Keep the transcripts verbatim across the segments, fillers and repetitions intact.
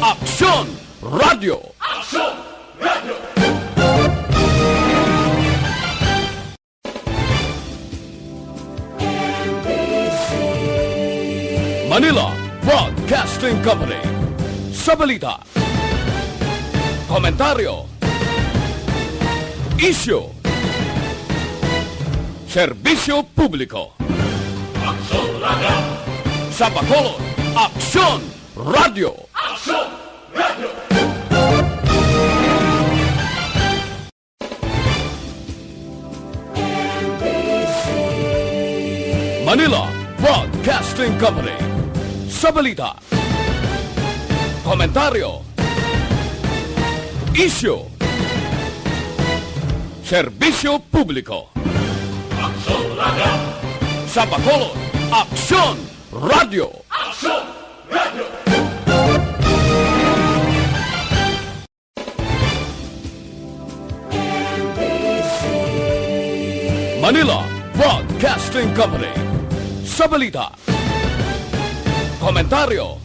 Aksyon Radio. Aksyon Radio. Manila Broadcasting Company. Sa balita, komentaryo, isyu, serbisyo publiko. Aksyon Radio. Sa Bacolod, Aksyon Radio. Aksyon Radio. Manila Broadcasting Company. Sa balita, komentaryo, isyu, serbisyo publiko. Aksyon Radio. Sa Bacolod, Aksyon Radio. Aksyon Radio. Manila Broadcasting Company. Sa balita, komentaryo,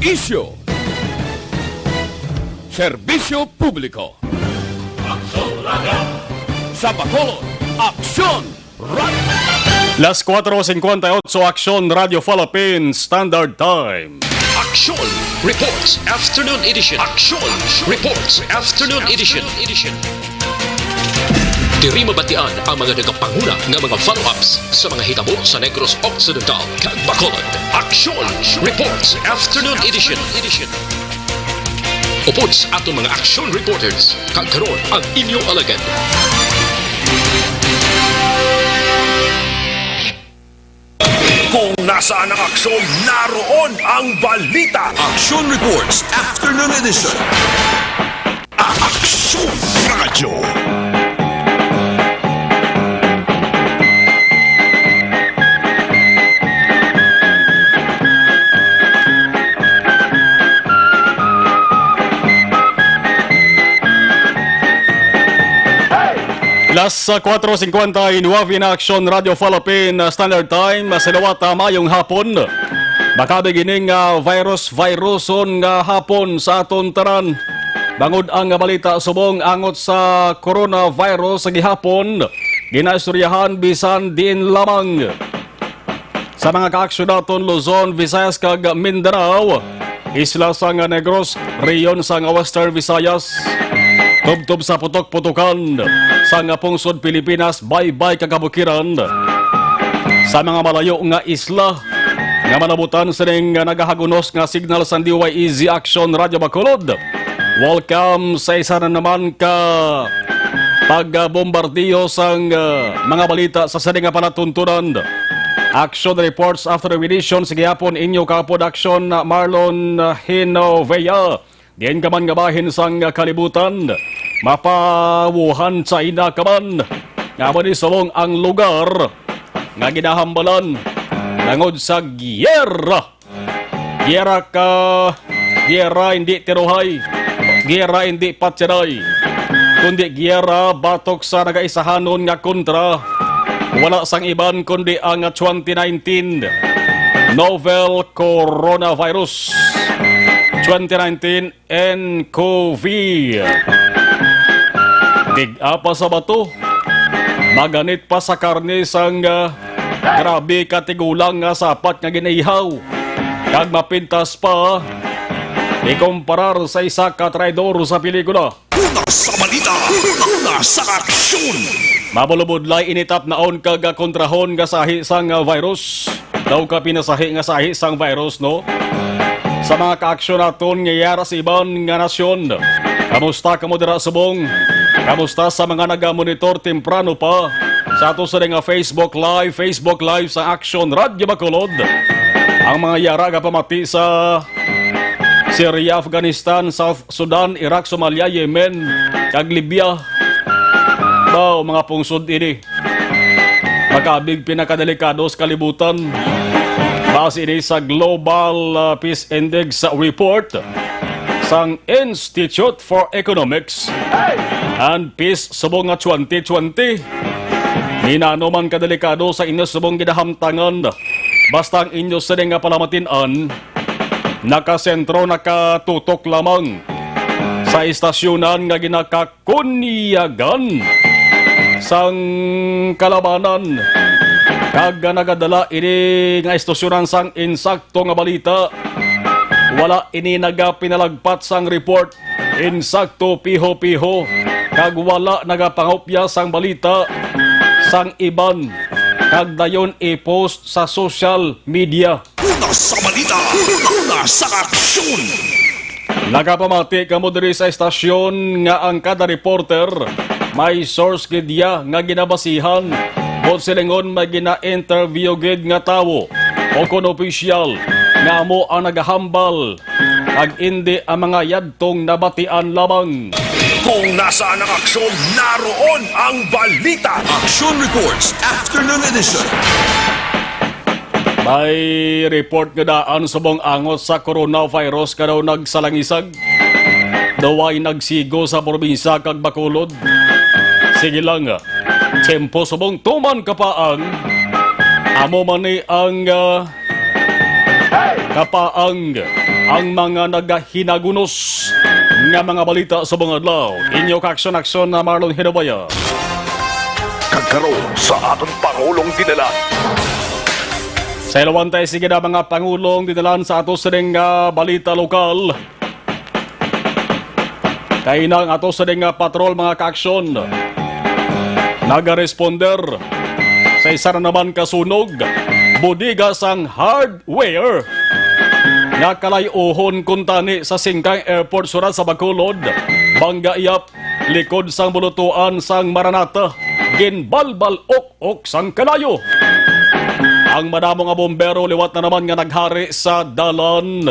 isyu, serbisyo publiko. Aksyon Radio. Sa Bacolod, Aksyon Radio. Las cuatro cincuenta y ocho, Aksyon Radio Philippines Standard Time. Aksyon Reports Afternoon Edition. Aksyon Reports Afternoon Edition. Diri mabatian ang mga nagapanguna nga mga follow-ups sa mga hitabo sa Negros Occidental kag Bacolod. Aksyon Reports Afternoon Edition. Upod sa aton mga aksyon reporters, kag karon ang inyo alagad. Kung nasaan ang aksyon, naroon ang balita. Action Reports Afternoon Edition. Aksyon Radyo. Las cuatro cincuenta y nueve na, Aksyon Radio Philippine Standard Time. Sa liwat, ah, mayong hapon. Makabig ining, ah, virus, viruson nga hapon sa aton tanan. Bangod ang balita subong angot sa coronavirus gihapon, ginaistoryahan bisan diin lamang. Sa mga kaaksyon naton, Luzon, Visayas, kag Mindanao, isla sang Negros, rehiyon sang Western Visayas, tubtob sa putok-putokan sang pungsod Pilipinas, baybay kag kabukiran, sa mga malayo nga isla nga manabutan sining nagahagunos nga signal sang D Y E Z Action Radio Bacolod. Welcome sa isa na naman ka pagbombardiyo sang, ah, mga balita sa sini nga palatuntunan. Action Reports After the Edition, sige hapon, inyo ka-production, Marlon Hinovea. Diin ka man nga bahin sang kalibutan, mapa-Wuhan, China ka man, nga amo ni subong ang lugar nga ginahambalan tungod sa giyera. Giyera ka, giyera hindi tirohay, giyera hindi patyaday, kundi giyera batok sa nagaisahanon nga kontra. Wala sang iban kundi ang twenty nineteen novel coronavirus, twenty nineteen N C O V. Tig-a pa sa bato, maganit pa sa karne sang, ah, grabe ka tigulang nga sapat nga ginaihaw, kag mapintas pa ikumparar sa isa ka traidor sa pelikula. Una sa balita, una sa aksyon. Mabulobudlay initap naon kag kontrahon nga sahi sang virus. Daw ka pinasahi nga sahi sang virus, no? Sa mga kaaksyon naton nga yara sa iban nga nasyon, kamusta kamo dira subong? Kamusta sa mga nagamonitor temprano pa sa ato sa nga Facebook Live, Facebook Live sa Action Radio Bacolod? Ang mga yara nga pamati sa Syria, Afghanistan, South Sudan, Iraq, Somalia, Yemen, kag Libya. Baw, mga pungsod ini. Makabig pinakadelikado sa kalibutan. Base ini sa Global, ah, Peace Index Report sang Institute for Economics and Peace subong nga twenty twenty. Nginano man kadelikado sa inyo subong ginahamtangan, basta ang inyo sini nga palamatin-an, Nakasentro, nakatutok lamang sa istasyonan nga ginakakunyagan sang kalabanan, kag nagadala ini nga istasyonan sang insakto nga balita. Wala ini nagapinalagpat sang report, insakto, piho-piho, kag wala nagapangopya sang balita sang iban kag dayon i-post sa social media. Una sa balita, una sa aksyon. Nagapamati kamo diri sa estasyon nga ang kada reporter may source gid iya nga ginabasihan, buot silingon may gina-interview gid nga tawo o kon opisyal nga amo ang nagahambal, ag indi ang mga yadtong nabatian lamang. Kung nasaan ang aksyon, naroon ang balita. Action Reports, Afternoon Edition. May report nga daan subong angot sa coronavirus nga daw nagsalangisag. Daw ay nagsigo sa probinsya kag Bacolod. Sige lang, tiyempo subong tuman kapaang. Amo man ni ang, ah, kapaang ang mga nagahinagunos nga mga balita sa mga adlaw. Inyo kaaksyon-aksyon na Marlon Hinubaya. Kag karon sa aton Pangulong Dinalan. Sa ilawan tayo, sige na, mga Pangulong Dinalan, sa ato sining, ah, balita lokal. Kay na ang ato sining, ah, patrol, mga kaaksyon, nagaresponder sa isa na naman ka sunog, bodega sang hardware nga kalay-uhon kuntani sa Singkang Airport, surat sa Bacolod, Bangga Iyap, likod sang bulutuan sang Maranata, ginbalbal-ok-ok sang kalayo. Ang madamo nga bombero liwat na naman nga naghari sa dalan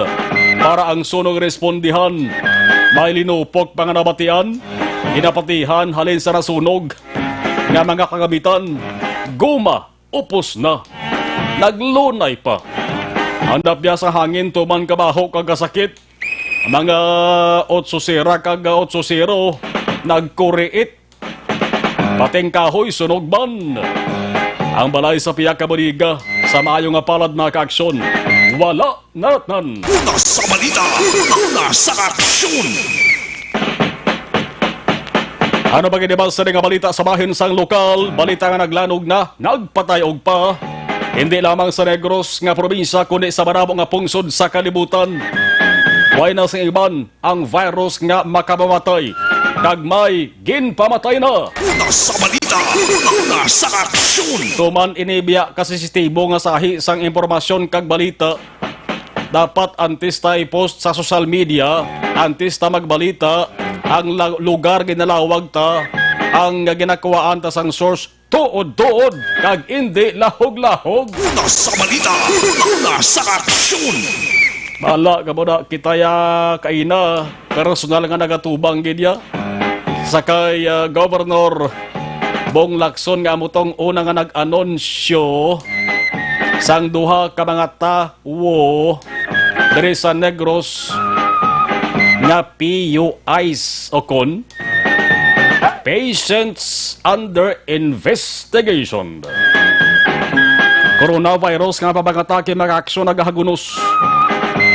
para ang sunog respondihan. May linupok pa nga nabatian, ginapatihan halin sa nasunog nga mga kagamitan, guma, upos na. Naglunay pa. Ang napya sa hangin tuman kabaho kag kasakit. Mga otsosera kag otsosero nagkuriit. Pating kahoy sunog man. Ang balay sa pihak ka bodega, sa maayo nga palad, mga kaaksyon, wala naratnan. Una sa balita, una sa aksyon. Ano ba gid ba sa nga balita sa bahin sang lokal? Balita nga naglanog na, nagpatay og pa. Hindi lamang sa Negros nga probinsya, kundi sa madamo nga pungsod sa kalibutan. Way na sing iban ang virus nga makamamatay, kag may ginpamatay na. Una sa balita, una sa aksyon. Tuman ini biya ka sensitibo nga sahi sang impormasyon kag balita, dapat antes ta i-post sa social media, antes ta magbalita, ang la-, lugar ginalawag ta, ang ginakuhaan ta sang source, tuod-tuod kag indi lahog-lahog. Una sa balita, una sa aksyon. Bahala ka mo na, kita ya kaina, personal nga nagatubang gid ya. Sa kay, ah, Governor Bong Lacson nga amo tong una nga nag-anunsyo sang duha ka mga ta-, wo, diri sa Negros nga P U Is o kon patients under investigation. Coronavirus nga pag-atake, mga aksyon nagahagunos.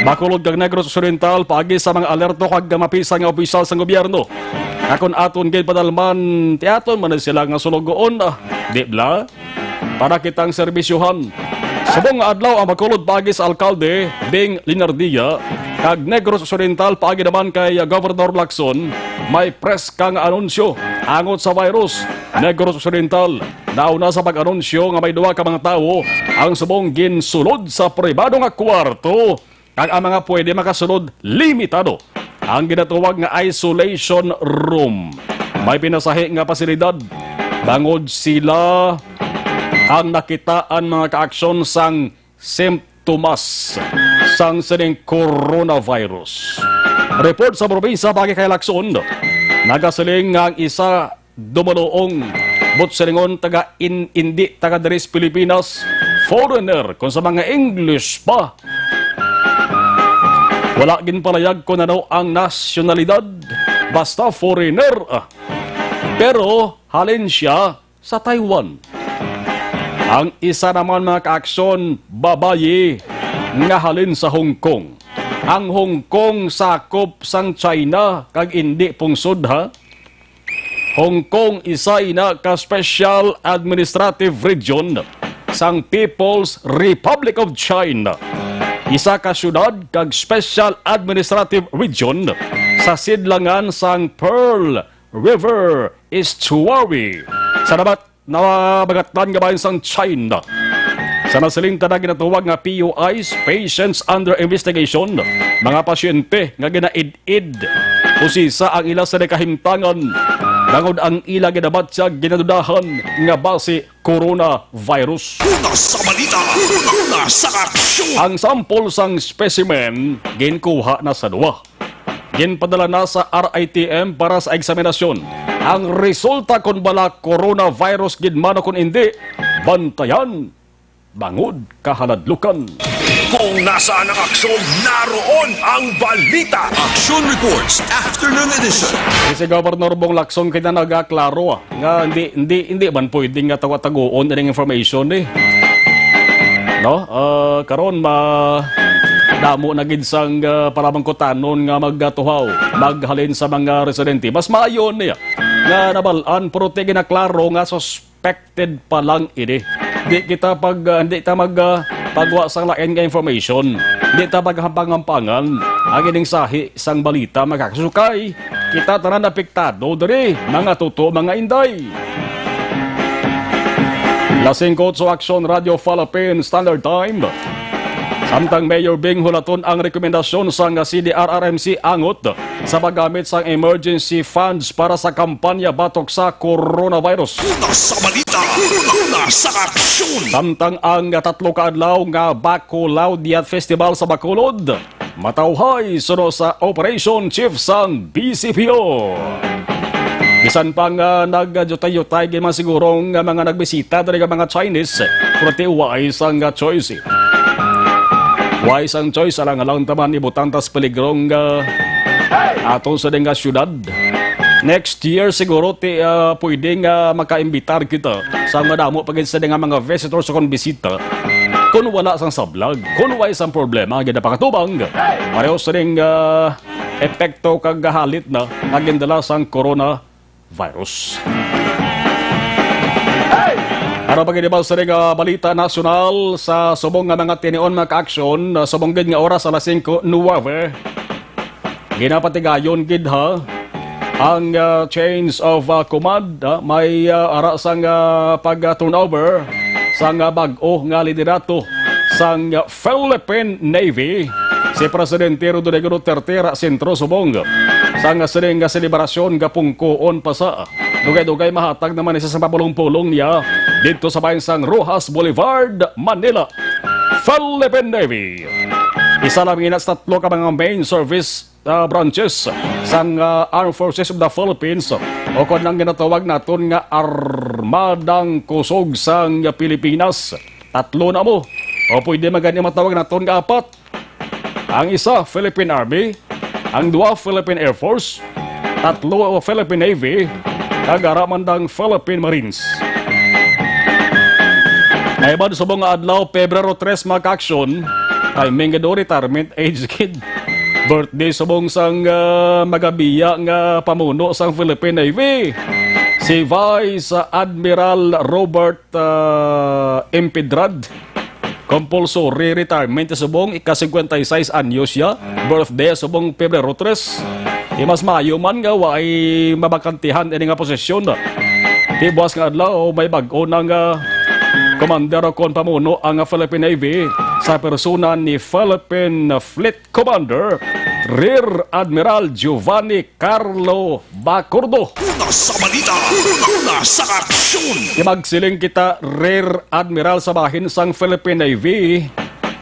Bacolod kag Negros Occidental, paagi sa mga alerto kag mapisan nga opisyal sang gobyerno. Akon aton gid padalman, ti aton man sila nga sulugoon, ah, di bla? Para kitang serbisyohan. Subong nga adlaw ang Bacolod paagi sa alkalde, Bing Linardia, kag Negros Occidental paagi naman kay Governor Lacson, may preska nga anunsyo angot sa virus. Negros Occidental, nauna sa pag-anunsyo nga may duha ka mga tawo ang subong ginsulod sa pribado nga kwarto. Kag ang mga pwede makasulod, limitado. Ang ginatawag nga isolation room, may pinasahi nga pasilidad, bangod sila ang nakitaan, mga kaaksyon, sang simptomas sang sining coronavirus. Report sa probinsya paagi kay Lacson, nagasiling nga ang isa dumuluong, buot silingon, taga in-, indi taga diri sa Pilipinas, foreigner, kung sa mga English pa. Wala ginpalayag kung ano ang nasyonalidad, basta foreigner. Ah, pero halin siya sa Taiwan. Ang isa naman, mga kaaksyon, babayi nga halin sa Hong Kong. Ang Hong Kong sakop sang China kag indi pungsod, ha? Hong Kong isa ina ka special administrative region sang People's Republic of China. Isa ka syudad kag special administrative region sa sidlangan sang Pearl River Estuary. Sa dapat nabagatnan nga bahin sang China. Sa nasiling ta na ginatawag nga P U Is, Patients Under Investigation, mga pasyente nga ginaid-id, usisa ang ila sa kahimtangan, bangod ang ila ginabatyag ginadudahan nga basi coronavirus. Una sa balita, una sa aksyon. Ang sample sang specimen ginkuha na sa duwa. Ginpadala na sa R I T M para sa eksaminasyon. Ang resulta kon bala coronavirus gid man o kon indi, bantayan bangod kahaladlukan. Kung nasaan ang aksyon, naroon ang balita. Action Reports, Afternoon Edition. Si Governor Bong Lacson kita nagaklaro, ah, nga hindi, hindi, hindi man pwede nga tawa-taguon ining information, eh. No? Ah, karon ma damo na gid sang, ah, palamangkutanon nga magatuhaw, maghalin sa mga residente. Mas maayo niya nga nabal-an, pero ti ginaklaro nga suspected pa lang ini. Di kita pag, ah, di ta mag, ah, pagwa sang lain nga information. Di ta paghampang-hampangan ang ining sahi sang balita, mga kasukay. Kita tanan apektado diri, mga tuto, mga inday. Lasing Kotso Aksyon, Radyo Philippine Standard Time. Samtang Mayor Bing Hulaton ang rekomendasyon sang C D R R M C angot sa paggamit sang emergency funds para sa kampanya batok sa coronavirus. Una sa balita, una sa aksyon. Samtang ang tatlo ka adlaw nga Bacolaudia Festival sa Bacolod, matawhay suno sa Operation Chief sang B C P O. Bisan pa nga nagayutay-yutay gid man siguro nga mga nagbisita diri nga mga Chinese, pero ti way sang choice. Way sang choice, alang-alang taman ibutang tas peligrong, ah, aton sa ding nga syudad. Next year siguro ti, ah, pwede nga makaimbitar kita sa madamo pa gid sa ding nga mga visitors o kon bisita. Kung wala sang sablag, kung way sang problema, ang ginapakatubang, pareho sa ning, ah, epekto kag halit na nga gindala sang coronavirus. Ano pa gid ba sa ning, ah, balita nasyonal sa subong nga mga tinion, mga ka-aksyon, ah, subong gid nga oras alas singko nuwebe? Ginapatigayon gid, ha, ang, ah, change of, ah, command, ha? May, ah, ara sang, ah, pag-turnover sang, ah, bag-o nga liderato sang, ah, Philippine Navy, si Presidente Rodrigo Duterte ra sentro subong sang sining nga selebrasyon nga pungkoon pa sa dugay-dugay mahatag naman isa sa papulong-pulong niya didto sa bahin sang Roxas Boulevard, Manila. Philippine Navy. Isa lang ina sa tatlo ka mga main service, ah, branches sang, ah, Armed Forces of the Philippines o kon ang ginatawag naton nga Armadang Kusog sang Pilipinas. Tatlo na mo. O pwede man gani matawag naton nga apat. Ang isa, Philippine Army. Ang duha, Philippine Air Force. Tatlo, Philippine Navy. Kag ara man dang Philippine Marines. Naibad subong nga adlaw, Pebrero tres, mga ka-aksyon. Timing gid o, retirement age gid. Birthday subong sang, ah, magabiya nga pamuno sang Philippine Navy, si Vice Admiral Robert, ah, Impedrad. Compulsory retirement subong ika-cincuenta y seis anyos ya. Birthday subong Pebrero tres. Di mas maayo man nga way mabakantihan ini nga posisyon. Ti buas nga adlaw, may bag-o na nga commander o kon pamuno ang Philippine Navy sa persona ni Philippine Fleet Commander Rear Admiral Giovanni Carlo Bacordo. Una sa balita, una sa aksyon. Di magsiling kita, Rear Admiral sa bahin sang Philippine Navy,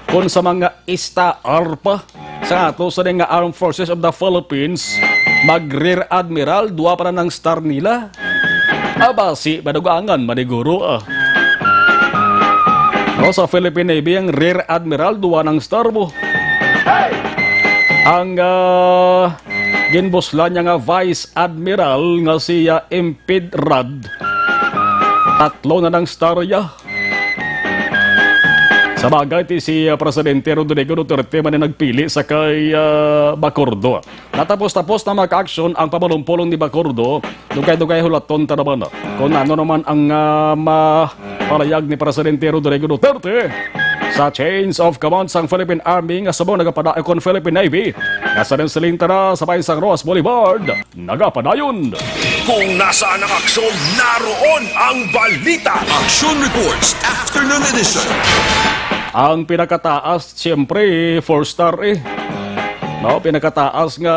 kun sa mga star pa sa ato sa nga Armed Forces of the Philippines, mag-Rear Admiral, duwa pa na nang star nila. Aba, si madugangan maniguro, ah. No, sa Philippine Navy, ang Rear Admiral, duwa nang star mo. Ang, ah, ginbuslan niya nga Vice Admiral nga si, ah, Impedrad, tatlo na nang star ya. Sa bagay, ti si, ah, Presidente Rodrigo Duterte man ang nagpili sa kay, ah, Bacordo. Natapos-tapos na, mga ka-aksyon, ang pamulong-pulong ni Bacordo. Dugay-dugay hulaton ta naman kung ano naman ang, ah, mapalayag ni Presidente Rodrigo Duterte sa change of command sang Philippine Army nga subong nagapada-, kon Philippine Navy, nga sa Silinta na sa Bayan sang Roxas Boulevard. Nagapadayon. Kung nasaan ang aksyon, naroon ang balita. Action Reports, Afternoon Edition. Ang pinakataas, siyempre, four star eh. No, pinakataas nga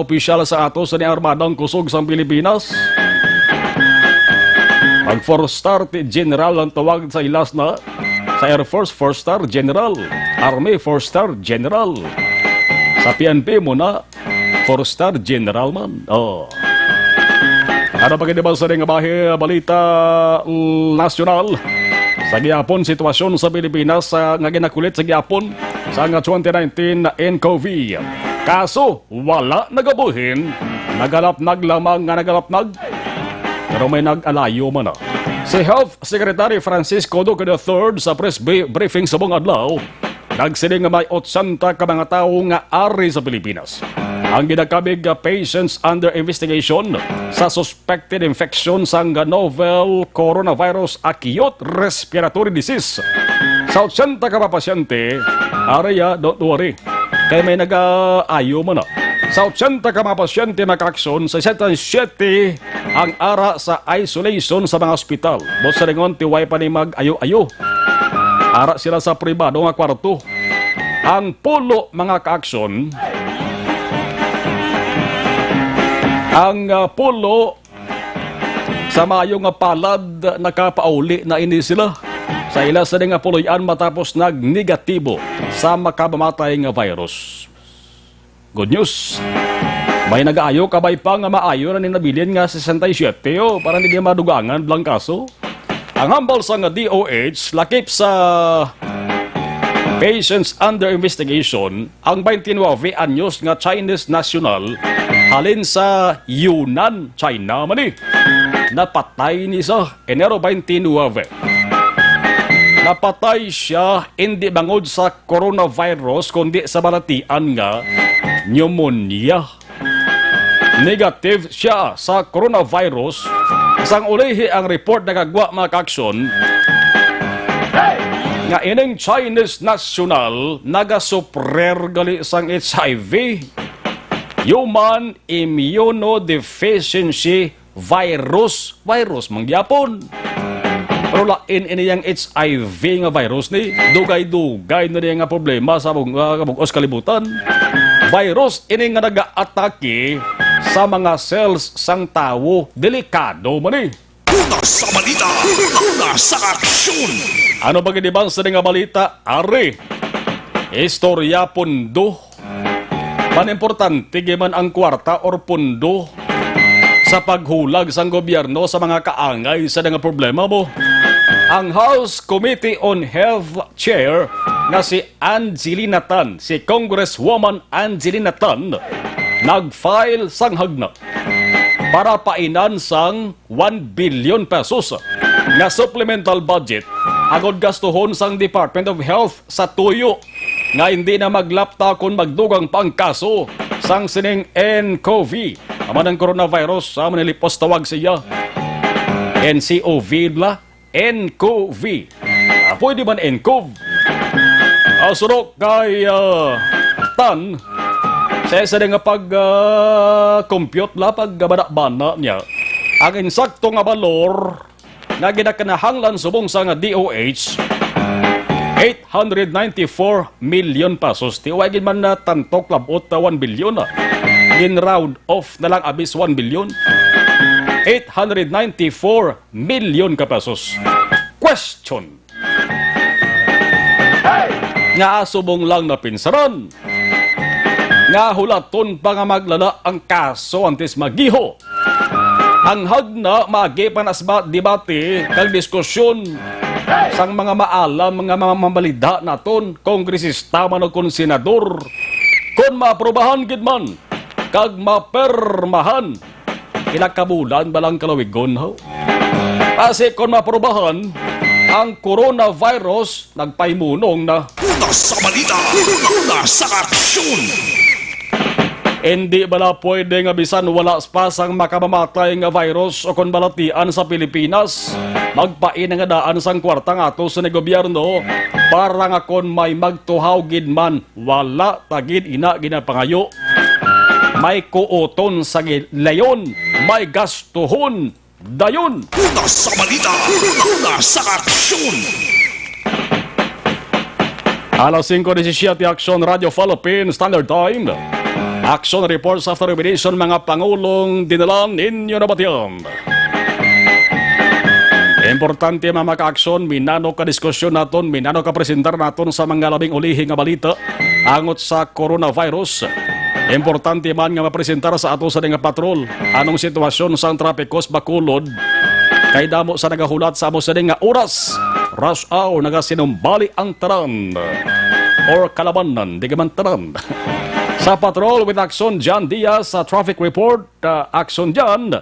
opisyal sa ato sa ni Armadang Kusog sang Pilipinas. Ang four star ti General ang tawag sa ilas na. Sa Air Force, four star General. Army, four star General. Sa P N P mo na, four star general man. Oh. Ano pa gid ba sa nga bahi, balita, mm, nasyonal? Sa gihapon, sitwasyon sa Pilipinas sa nga ginakulit sa gihapon sa nga twenty nineteen na N C O V. Kaso, wala nagabuhin, nagalapnag lamang nga nagalapnag. Pero may nag-alayo man na. Si Health Secretary Francisco Duque the third sa press bri-, briefing subong adlaw, nagsiling nga may otsenta ka mga tawo nga ari sa Pilipinas ang ginakabig nga patients under investigation sa suspected infection sang novel coronavirus acute respiratory disease. Sa otsenta ka mga pasyente, area, don't worry, kay may nag-aayo man na. Sa otsenta ka mga pasyente, mga ka-aksyon, sesenta y siete ang ara sa isolation sa mga ospital. Buot silingon, ti way pa ni mag-ayo-ayo. Ara sila sa pribado nga kwarto. Ang pulo, mga ka-aksyon, ang, ah, pulo sa maayo nga palad, nakapauli na ini sila sa ila sini nga puloy-an matapos nag-negatibo sa makamamatay nga virus. Good news. May nag-aayo, kabay pa nga maayo na ni nabilin nga sesenta y siete, oh, para hindi madugangan blang kaso. Ang hambal sa nga D O H, lakip sa patients under investigation, ang twenty-nine anyos nga Chinese national halin sa Yunnan, China man ni. Napatay ni sa Enero twenty-nine. Napatay siya hindi bangod sa coronavirus, kundi sa balatian nga pneumonia. Negative siya sa coronavirus, sang ulihi ang report nagagwa, mga ka-aksyon, nga ining Chinese national nagasuprer gali sang H I V, human immunodeficiency virus. Virus man gyapon. Pero lain ini yang H I V nga virus ni. Dugay-dugay na niya nga problema sa bug-, ah, kabug-os kalibutan. Virus ini nga nagaatake sa mga cells sang tawo. Delikado man ni. Una sa balita, una sa aksyon. Ano ba gid ba sa nga balita? Ari, istorya pundo. Man, importante gid man ang kwarta or pundo sa paghulag sang gobyerno sa mga kaangay sa nga problema mo. Ang House Committee on Health Chair nga si Angelina Tan, si Congresswoman Angelina Tan, nag-file sang hagna para painan sang one billion pesos nga supplemental budget agod gastuhon sang Department of Health sa tuyo nga hindi na maglapta kon magdugang pa ang kaso sang sining N C O V. Amo ang coronavirus sa manilipos tawag siya. N C O V bla? N C O V. Ah, pwede man N C O V. Ah, surok kay, ah, Tan, sa isa nga pag, ah, compute la, pag bana-bana niya, ang insakto nga balor nga ginakinahanglan subong sa nga D O H, eight hundred ninety-four million pesos. Ti, wa gid man na tantok labot na one billion, ah. Gin-round off na lang abis one billion. Eight hundred ninety-four million ka pesos. Question. Nga subong lang napinsaran nga hulaton pa nga maglala ang kaso antes magiho. Ang hagna maagi pa na sa ba-, debate kag diskusyon sang mga maalam, mga mamamalida naton, kongresista man o kon senador. Kon maaprubahan gid man kag mapermahan, pila ka bulan ba lang kalawigon, ho? Basi kon maaprubahan, ang coronavirus nagpahimunong na. Una sa balita, una sa aksyon. Indi bala pwede nga bisan wala pa sang makamamatay nga virus o kon balatian sa Pilipinas, magpain nga daan sang kwarta nga ato sa gobyerno para nga kon may magtuhaw gid man, wala ta gid ina ginapangayo. May kuuton sa gi-, layon, may gastuhon dayon. Una sa balita, una sa aksyon. Alas singko disisiete, Aksyon Radio Philippine Standard Time. Aksyon reports after nomination, mga pangulong dinala ninyo na batian. Importante, mga ka-aksyon, minano ka diskusyon naton, minano ka presentar naton sa mga labing ulihi nga balita angot sa coronavirus. Importante man nga mapresentar sa ato sa nga patrol anong sitwasyon sang trapiko sa Bacolod. Kay damo sa nagahulat sa amo sini nga oras, rush hour, nagasinumbali ang tanan or kalabanan, di ka man tanan. Sa patrol with Aksyon John Diaz sa traffic report, uh, Aksyon John.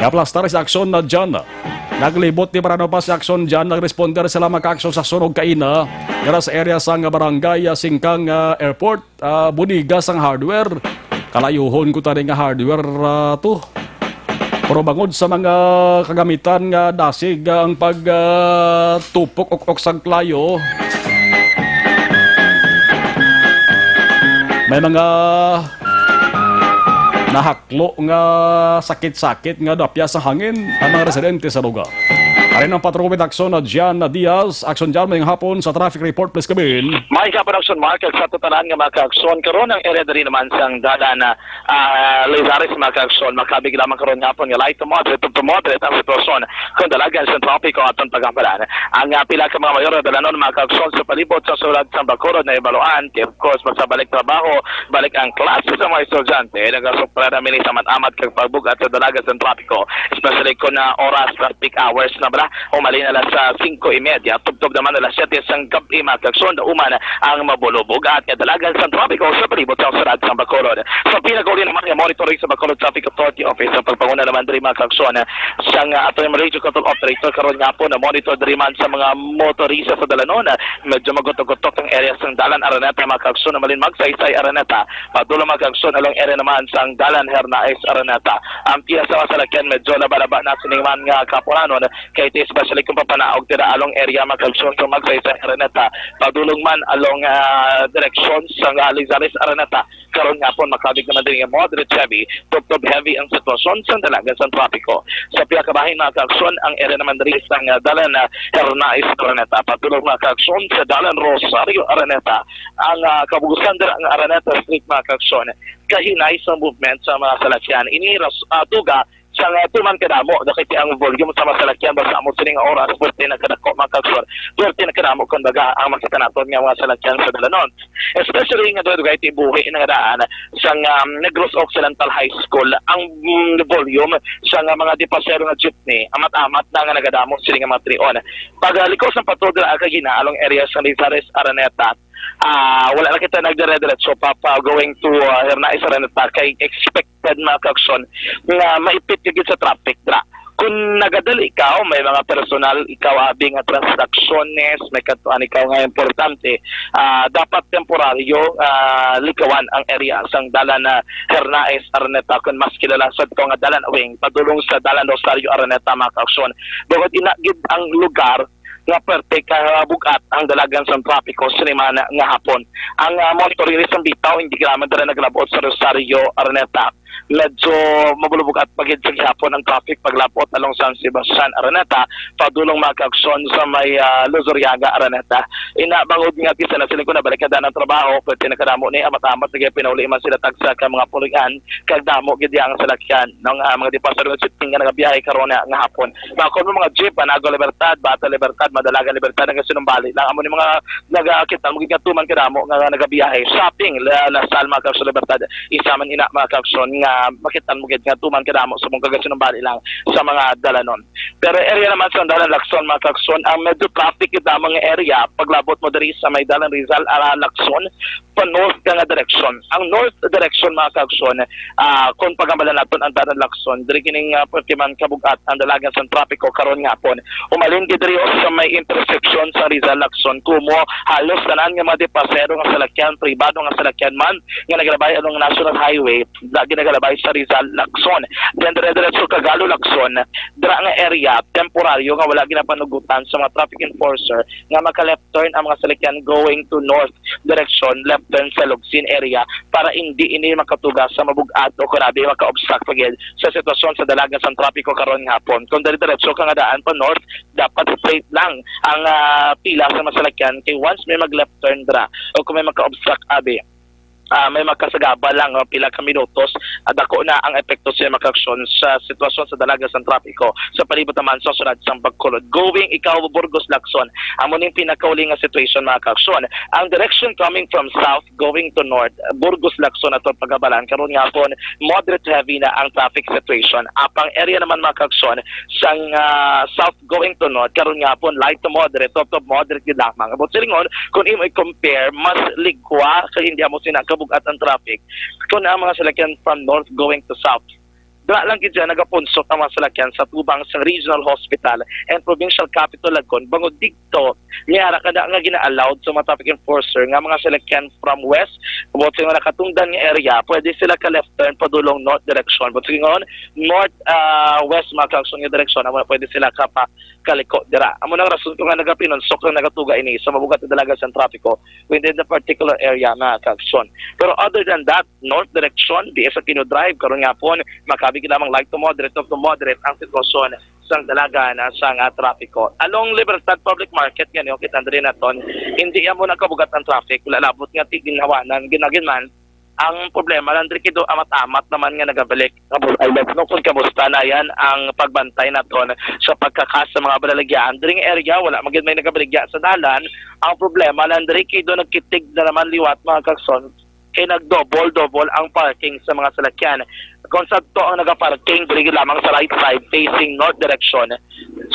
Naplastar sa Aksyon na John. Naglibot ni Barano pa sa Aksyon John, nagresponder sila mga ka-aksyon sa sunog kaina dira sa area sang barangay, ah, Singkang, ah, Airport, ah, Buniga sang hardware. Kalayuhon ko tani nga hardware, ah, to. Pero bangod sa mga kagamitan nga dasig, ah, ang pag, ah, tupok-ok-ok sang klayo, may mga nahaklo nga sakit-sakit nga dapya sa hangin ang mga residente sa lugar. Ari ang patrol with Aksyon na Jan Diaz. Aksyon Jan, mayong hapon sa traffic report, please come in. May hapon, Aksyon Mark, kag sa tanan nga mga ka-aksyon. Karon ang area diri naman sang dalan na, ah, Lizares, mga ka-aksyon. Makabig lamang karon nga hapon nga light to moderate to moderate ang sitwasyon kung dalagan sa trapiko aton paghambalan. Ang, ah, pila ka mga mayor nga dalanon, mga ka-aksyon, sa palibot sa sulod sang Bacolod na ibaluan, kay, of course, magsabalik trabaho, balik ang klase sa mga estudyante, nagasukra na mini sa amat-amat kag pagbug-at sa dalagan sa trapiko, especially kung na oras sa peak hours na bala, umalin alas, ah, singko y media, tubtob naman alas siyete sang gab-i, mga ka-aksyon, dauman ang mabulubog at kadalagan sa trapiko sa palibot sa sulod sang Bacolod. Sa pinakauli naman nga monitoring sa Bacolod Traffic Authority Office, ang pagpanguna naman diri, mga ka-aksyon, sang, ah, aton Region Control Operator karon nga hapon, na monitor diri man sa mga motorista sa dalanon. Medyo magutok-gutok ang area sang dalan Araneta, mga ka-aksyon, na malin Magsaysay Araneta. Padulong, mga ka-aksyon, along area naman sang dalan Hernais Araneta. Ang pila sa mga salakyan medyo laba-laba na sining man nga kapuranon, kay it is especially kung papanaog dira along area, mga ka-aksyon, sang Magsaysay Araneta. Padulong man along, ah, direksyon sang, ah, Lizares Araneta. Karon nga hapon, makabig naman diri nga moderate heavy, tubtob heavy ang sitwasyon sa dalagan sa trapiko. Sa pila ka bahin, mga ka-aksyon, ang area naman diri sa, ah, dalan, ah, Hernais Araneta. Padulong, mga ka-aksyon, sa dalan Rosario Araneta. Ang, ah, kabugusan dira ang Araneta Street, mga ka-aksyon, kahinay sa movement sa mga salakyan. Ini ras-, ah, tuga sang, ah, tuman kadamo, dakiti ang volume sa mga salakyan, basta amo sining oras, pwerte na kadako, mga ka-aksyon, pwerte na kadamo, kumbaga, ang makita naton nga mga salakyan sa dalanon. Especially nga dugay ti buhi na nga daan sang, um, Negros Occidental High School, ang, mm, volume sang, ah, mga dipasero nga jeepney, amat-amat na nga nagadamo sining mga trion. Pag, ah, liko sang patrol dira kag hina along area sang Lizares Araneta, ah, wala na kita nagdire-diretso pa, pa going to, ah, Hernais Araneta, kay expect mga ka-aksyon nga maipit ka gid sa traffic dira. Kung nagadali ikaw, may mga personal ikaw abi nga transaksyonnes, may kadtuan ikaw nga importante, ah, dapat temporaryo, ah, likawan ang area sang dalan na Hernais Araneta, kung mas kilala sa ito nga dalan Wing, padulong sa dalan Rosario Araneta, mga ka-aksyon. Bukod ina gid ang lugar nga perte ka bug-at ang dalagan sang trapiko sini man nga hapon. Ang, ah, monitoring list sang bitaw, hindi ka naman dira naglabot sa Rosario Araneta. Medyo mabulubog-at pa gid sa gihapon ang traffic paglabot along San Sebastian Araneta, padulong, mga ka-aksyon, sa may, ah, Luzuriaga Araneta. Ina, bangod nga bisan na siling ko nabalik na daan ang trabaho, pwerte na kadamo ni amat-amat nga pinauli man sila tagsa ka mga pulian, kag damo gid ang salakyan ng, ah, mga dipasero nga jeepney nga nagabiyahe karon nga, nga hapon. Mga kon mga jeep, Panago Libertad, Bata Libertad, Madalagan Libertad, nagasinumbali lang. Amo ni mga nagakita mo gid nga tuman kadamo nga nagabiyahe. Shopping, La, La Salle, mga ka-aksyon, Libertad. Isa man ina, mga ka-aksyon, nga ah, makita mo gid nga tuman kadamo sa mong kagasinumbali lang sa mga dalanon. Pero area naman sa dalan Lacson, mga kaagsoon, ang medyo traffic gid lamang nga area, paglabot mo diri sa may dalan Rizal, ah, Lacson, pa north ka nga direksyon. Ang north direction, mga kaagsoon, ah, kung pagamalan naton ang dalan Lacson, diri kining, ah, pwerte man kabugat ang dalagan sang trapiko karon nga hapon. Umalin gid diri sa may intersection sa Rizal Lacson, kumo halos tanan nga mga depasero nga salakyan, pribado nga salakyan man, nga nagalabay along National Highway, na ginagalabay sa Rizal Lacson. Then dire-diretso Cagalo Lacson, dira nga area, temporaryo nga wala ginapanugutan sa mga traffic enforcer nga maka-left turn ang mga salakyan going to north direction, left turn sa Lugsin area para hindi ini makatuga sa mabugat o kunabi maka-obstruct pa gid sa sitwasyon sa dalagan sang trapiko karon nga hapon. Kung dire-diretso ka nga daan pa north, dapat straight lang ang, ah, pila sa mga salakyan kay once may mag-left turn dira o kung may maka-obstruct abi, ah, may makasagaba lang o pila ka minutos, ah, dako na ang epekto sa mga kaagsoon sa sitwasyon sa dalagan sang trapiko sa palibot naman sa syudad sang Bacolod. Going ikaw Burgos Lacson, amo ning pinakauli nga situation, mga kaagsoon. Ang direction coming from south going to north, Burgos Lacson ato pagabalan karon nga hapon, moderate heavy na ang traffic situation. Apang area naman, mga kaagsoon, sang, ah, south going to north karon nga hapon, light to moderate, to, to moderate gid lamang. But silingon, kung imo i-compare, mas ligwa kay hindi amo sina kabugat ang traffic kung ang mga salakyan from north going to south. Dira lang gid siya nagapunsok ang mga salakyan sa tubang sa Regional Hospital and Provincial Capitol Lacon, bangod didto may ara kada nga gina-allowed sa mga traffic enforcer nga mga salakyan from west, buot silingon, nakatungdan nga area, pwede sila ka left turn padulong north direction. Buot silingon, north, ah, west, mga kaagsoon, nga direksyon, amo na pwede sila ka pa kaliko dira. Amo nang rason ko nga nagapinunsok kag nagatuga ini sa mabugat nga dalagan sang trapiko within the particular area, mga kaagsoon. Pero other than that, north direction, di sa Aquino Drive, karon nga hapon, makabig lamang light to moderate, to moderate ang sitwasyon sang dalagan, ah, sang, ah, trapiko. Along Libertad Public Market gani, o kita diri naton, hindi amo na kabugat ang traffic, wala labot nga tiginhawanan, ginagin man. Ang problema lang diri kay do amat-amat naman nga nagabalik. Kabul-, I don't know kung kamusta na yan ang pagbantay naton sa pagkakas sa mga baligya. Diri nga area, wala man gid may nagabaligya sa dalan. Ang problema lang diri kay do nagkitig na naman liwat, mga kaagsoon, kay nag-double-double ang parking sa mga salakyan. Kung sadto ang nagaparking diri lamang sa right side facing north direction,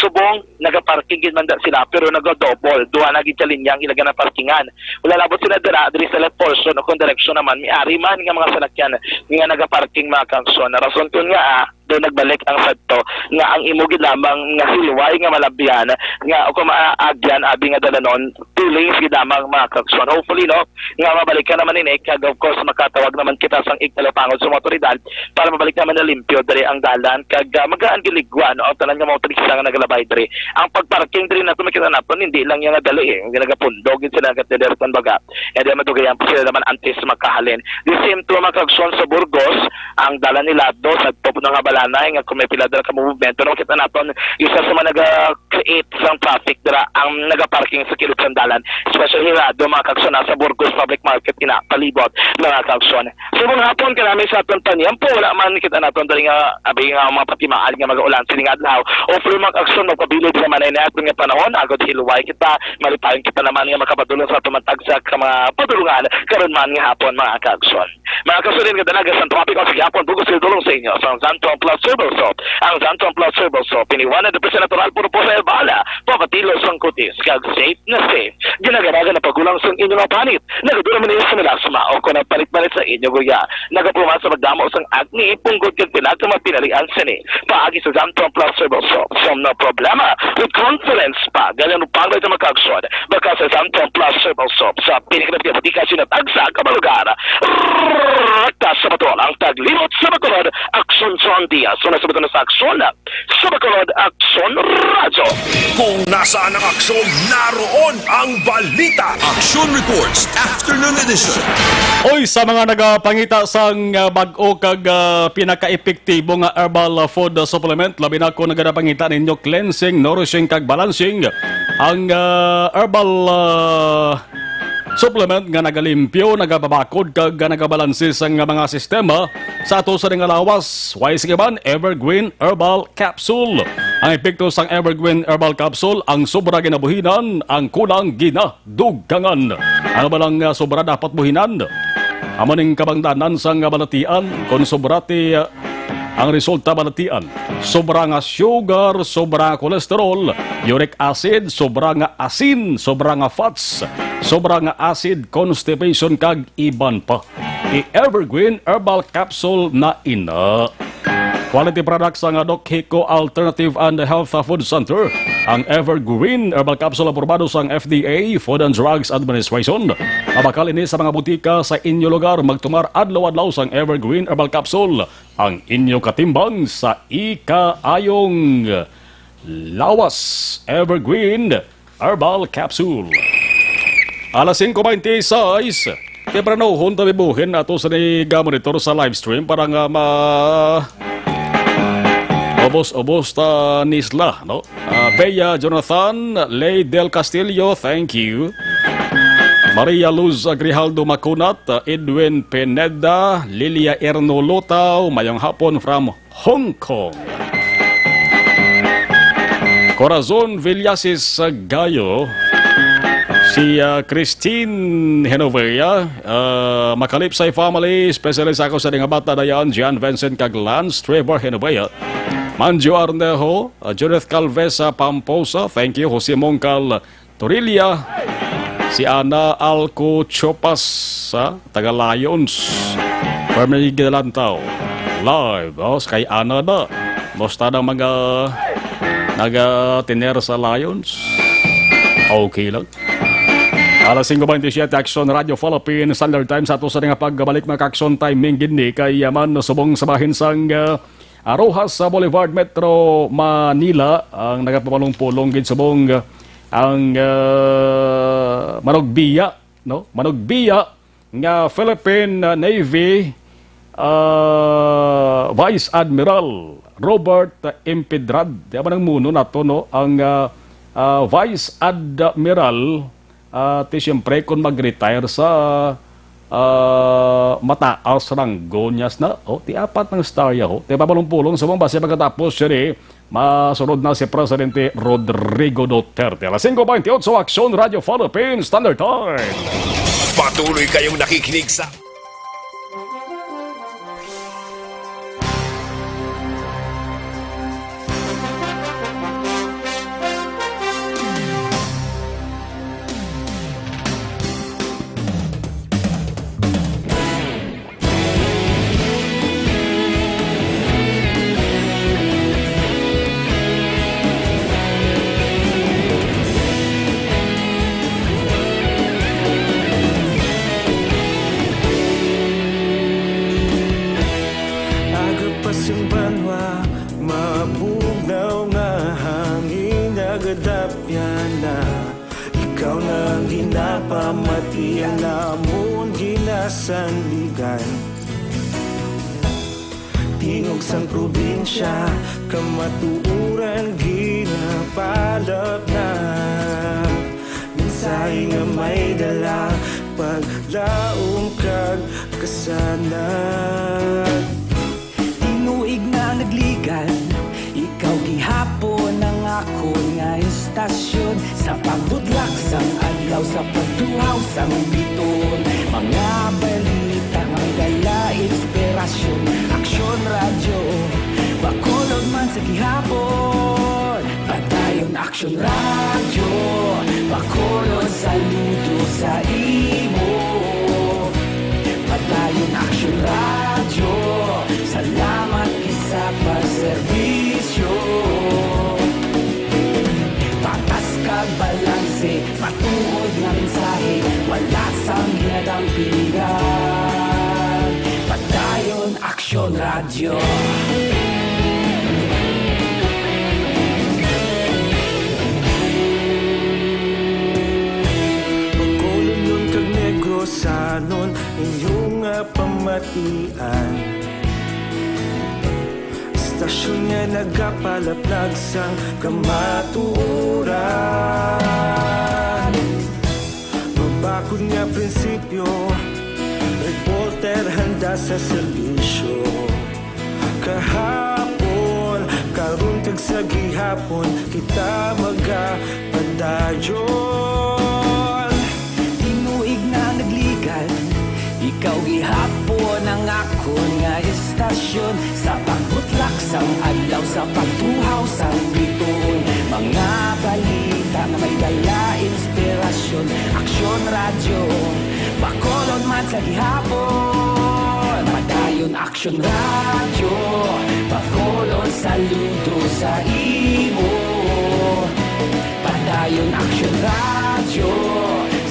subong nagaparking gid man da sila, pero naga-double, duha na gid ka linya ang ila ginaparkingan. Wala labot sila dira, diri sa left portion o kung direksyon naman, may ari man nga mga salakyan nga nagaparking, mga kaagsoon. Rason kun nga, ah, daw nagbalik ang sadto nga ang imo gid lamang nga hilway nga malabyan nga o kung maagyan abi nga dalanon, two lanes gid lamang, mga kaagsoon. Hopefully, no, nga mabalikan naman ini, kag of course makatawag naman kita sang igtalupangod sa mga otoridad para mabalik naman na limpyo diri ang dalan kag, ah, magaan giligwa, no, ang tanan nga mga motorista nga nagalabay diri. Ang pagparking diri nato makita naton hindi lang iya nga dali, eh, nga nagapundog gid sila, nagatilir, kumbaga, and then madugayan pa sila naman antes makahalin. The same to, mga kaagsoon, sa Burgos, ang dalan nila do sa top nga balanay nga kung may pila dira ka movement, pero makita naton isa sa mga naga create sang traffic dira ang nagaparking sa kilid sang dalan, especially hirado, mga kaagsoon, sa Burgos Public Market ina palibot, mga kaagsoon. Subong hapon kanami sa aton panyempo, wala man kita naton dali nga abi nga mga patimaan nga mag-ulan sining adlaw. Hopefully, mga kaagsoon, magpabilin naman na ini aton nga panahon, agod hilway kita, malipayon kita naman nga makapadulong sa aton matagsa ka mga padulungan karon man nga hapon, mga kaagsoon. Mga kasulin nga dalaga sa traffic, ang gihapon, bugos nga dulong sa inyo sa Zantone Plus Herbal Soap. Ang Zantone Plus Herbal Soap, ini one hundred percent natural, puro po sa herbal, papatilo sang kutis, kag safe na safe. Ginaganagan ang pagulang sang inyo nga panit. Nagadura man niya sa melasma o kung ang panit-panit sa inyo guya. Nagapuman sa pagdamo sang acne, punggod kag pilag nga mga pinalian sini. Paagi sa Zantone Plus Herbal Soap, some no problema. With confidence pa, ganyan mo pang sa mga kaagsoon. Baka sa Zantone Plus Herbal Soap, sa pinakalabi ka sinat agsa ka mga lugar. Rakta sa Batol, ang taglimot sa Bacolod, Aksyon John Diaz. Una sa Bacolod sa Aksyon, sa Bacolod, Aksyon Radyo. Kung nasaan ang aksyon, naroon ang balita. Action Reports, Afternoon Edition. Oy, sa mga nagapangita sang, ah, bag-o kag, ah, pinakaepektibo nga herbal, ah, food, ah, supplement, labi na kung nagapangita ninyo cleansing, nourishing, kag balancing, ang, ah, herbal, ah, supplement nga nagalimpyo, nagababakod, kag, ah, nagabalanse sang mga sistema sa ato sa nga lawas. Way sige man, Evergreen Herbal Capsule. Ang epekto sang Evergreen Herbal Capsule, ang sobra ginabuhinan, ang kulang ginadugangan. Ano ba lang, ah, sobra dapat buhinan? Amo ning kabangdanan sang balatian, kon sobra ti, ah, ang resulta balatian. Sobra nga sugar, sobra nga cholesterol, uric acid, sobra nga asin, sobra nga fats, sobra nga acid, constipation, kag iban pa. I-Evergreen Herbal Capsule na ina. Quality products sang Doc Hico Alternative and Health Food Center. Ang Evergreen Herbal Capsule aprobado sang F D A, Food and Drugs Administration. Mabakal ini sa mga butika sa inyo lugar. Magtumar adlaw-adlaw sang Evergreen Herbal Capsule, ang inyo katimbang sa ikaayong lawas. Evergreen Herbal Capsule. Alas singko beintiseis, tempranohon ta bibuhin ato sa ni ga-monitor sa live stream para nga ma-, ubos-ubos ta nisla, no? Ah, Bea Jonathan, Lay Del Castillo, thank you. Maria Luz Grijaldo Macunat, ah, Edwin Pineda, Lilia Erno Lutaw, mayong hapon from Hong Kong. Corazon Villasis Gayo, si, ah, Christine Genovea, ah, Makalipsay family, especially sa ako sa mga bata dayan, John Vincent kag Lance Trevor Genovea, Manjo Arnejo, ah, Judith Calvesa Pamposa, thank you, Jose Mongkal Torilla, si Ana Alco Chopas, ah, taga Lions. Permi Gidalantaw. Live, oh, kay Ana na. Musta na mga naga-tiner sa Lions? Okay lang. Alas singko beintisyete, Aksyon Radio Philippines Standard Time sa ato sa nga pagbalik, mga Aksyon Timing gid ni kay, ah, man subong sa bahin sang, ah, Roxas sa Boulevard, Metro Manila, ang nagapamulong-pulong gid subong ang, ah, manugbiya, no? Manugbiya nga Philippine, ah, Navy, ah, Vice Admiral Robert Impedrad. Di ba nang muno nato, no? Ang, ah, ah, Vice Admiral, ah, ti siyempre, kung mag-retire sa, ah, mataas ranggo niya na, oh, ti apat ng star ya, oh. Ti papulong-pulong sa mga base pagkatapos siya ni, masunod na si Presidente Rodrigo Duterte. Alas singko beintiotso, Aksyon Radio Philippines Standard Time. Patuloy kayong nakikinig sa Aga pa sing banwa, mabugnaw nga hangin, nagadapyan na. Ikaw na ang ginapamati, ang amon ginasandigan. Tingog sang probinsya, kamatuoran ginapalapnag. Mensahe nga may dala, paglaom kag kasanag. Tinuig na nagligan, ikaw gihapon ang akon nga istasyon. Sa pagbutlak sang adlaw, sa pagtuhaw sang biton, mga balita nga dala inspirasyon. Aksyon Radyo Bacolod man sa gihapon. Padayon Aksyon Radyo Bacolod, saludo sa imo. Padayon Aksyon Radyo, salamat kay sa pagserbisyo. Patas kag balanse, matuod nga mensahe, wala sang ginadampingan. Padayon Aksyon Radyo. Bacolodnon kag Negrosanon, inyo nga pamatian. Istasyon nga nagapalaplag sang kamatuoran. Mabakod nga prinsipyo, reporter handa sa serbisyo. Kahapon, karon kag sa gihapon, kita magapadayon. Tinuig na nagligan, Ikaw gihapon ang akon nga estasyon, sa pagbutlak sang adlaw, sa pagtuhaw sang bituon, mga balita nga may dala inspirasyon. Aksyon Radyo, Bacolod man sa gihapon. Padayon Aksyon Radyo, Bacolod, saludo sa imo. Padayon Aksyon Radyo,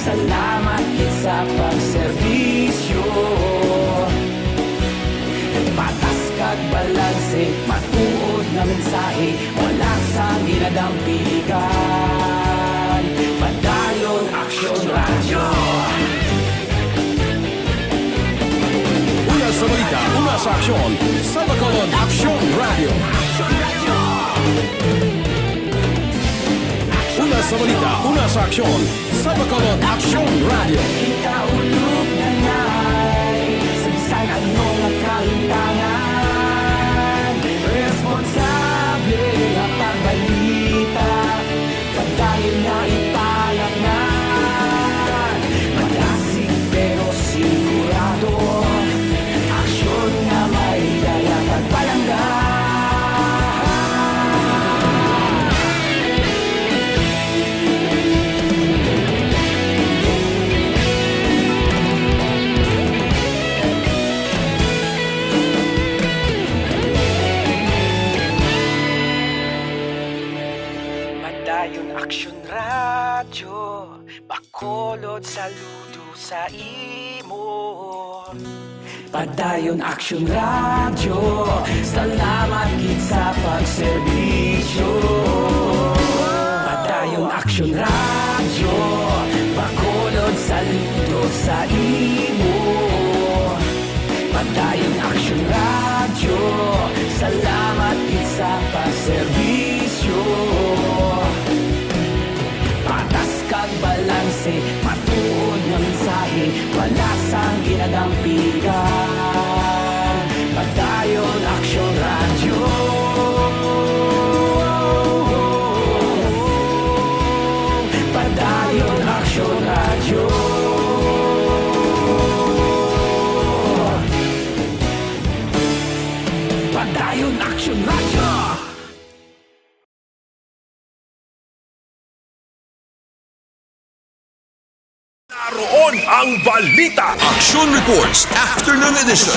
salamat gid sa pagserbisyo. Patas kag balanse, matuod nga mensahe, wala sang ginadampigan. Padayon Aksyon Radyo. Una sa balita, una sa aksyon, sa Bacolod Aksyon Radyo. Una sa balita, una sa aksyon, sa Bacolod Aksyon Radyo. Ikaulog na ngay, sa bisan ano nga kahimtangan, responsable nga pagbalita, padayon nga ipalatnan. Madasig pero sigurado, aksyon nga may dala kag palangga. Padayon Aksyon Radyo, Bacolod, saludo sa imo. Padayon Aksyon Radyo, salamat gid sa pagserbisyo. Padayon Aksyon Radyo, Bacolod, saludo sa imo. Padayon Aksyon Radyo, salamat gid sa pagserbisyo. Patas kag balanse, matuod nga mensahe, wala sang ginadampigan. Padayon Aksyon Radyo. Padayon Aksyon Radyo. Padayon Aksyon Radyo. Naroon ang balita. Action Reports, Afternoon Edition.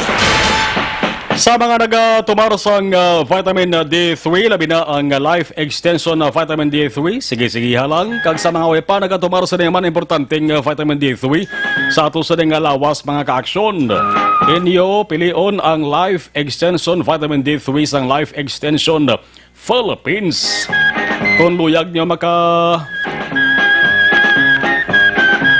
Sa mga nagatumar sang, ah, vitamin D three, labi na ang, ah, Life Extension, ah, Vitamin D three, sige-sigeha lang. Kag sa mga way pa nagatumar sa man importanteng, ah, vitamin D three sa ato sa nga lawas, mga kaaksyon, inyo pilion ang Life Extension Vitamin D three sang Life Extension Philippines. Kung luyag nyo maka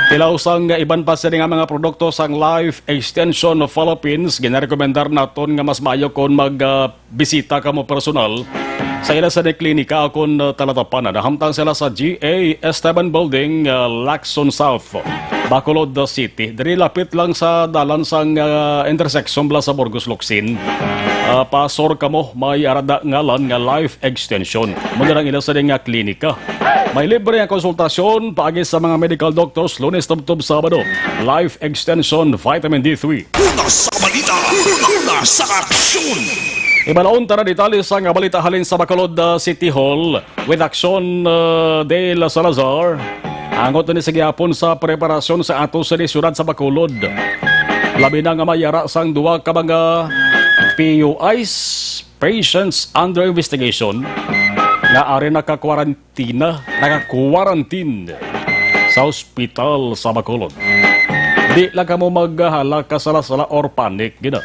tilaw sang iban pa sini nga mga produkto sang Life Extension Philippines, ginarekomendar naton nga mas maayo kon mag, ah, bisita kamo personal sa ila sa klinika kon, ah, talatapan. Nahamtang sila sa G A Esteban Building, ah, Lacson South, Bacolod City. Diri lapit lang sa dalan sang, ah, intersection bala sa Burgos Locsin. Ah, pasor kamo, may arada ngalan nga Life Extension. Amo na lang ila sa nga klinika. May libre nga konsultasyon paagi sa mga medical doctors, Lunes tubtob Sabado. Life Extension Vitamin D three. Una sa balita, una sa aksyon. Ibalaon ta na detalye sa nga balita halin sa Bacolod, ah, City Hall with Action, ah, Dale Salazar. Angot ni sa gihapon sa preparasyon sa ato sa syudad sa Bacolod. Labi na nga may ara sang duha ka mga P U Is, patients under investigation, nga ari naka-quarantine, naka-quarantine sa ospital sa Bacolod. Di lang kamo maghala ka sala-sala or panic, gina.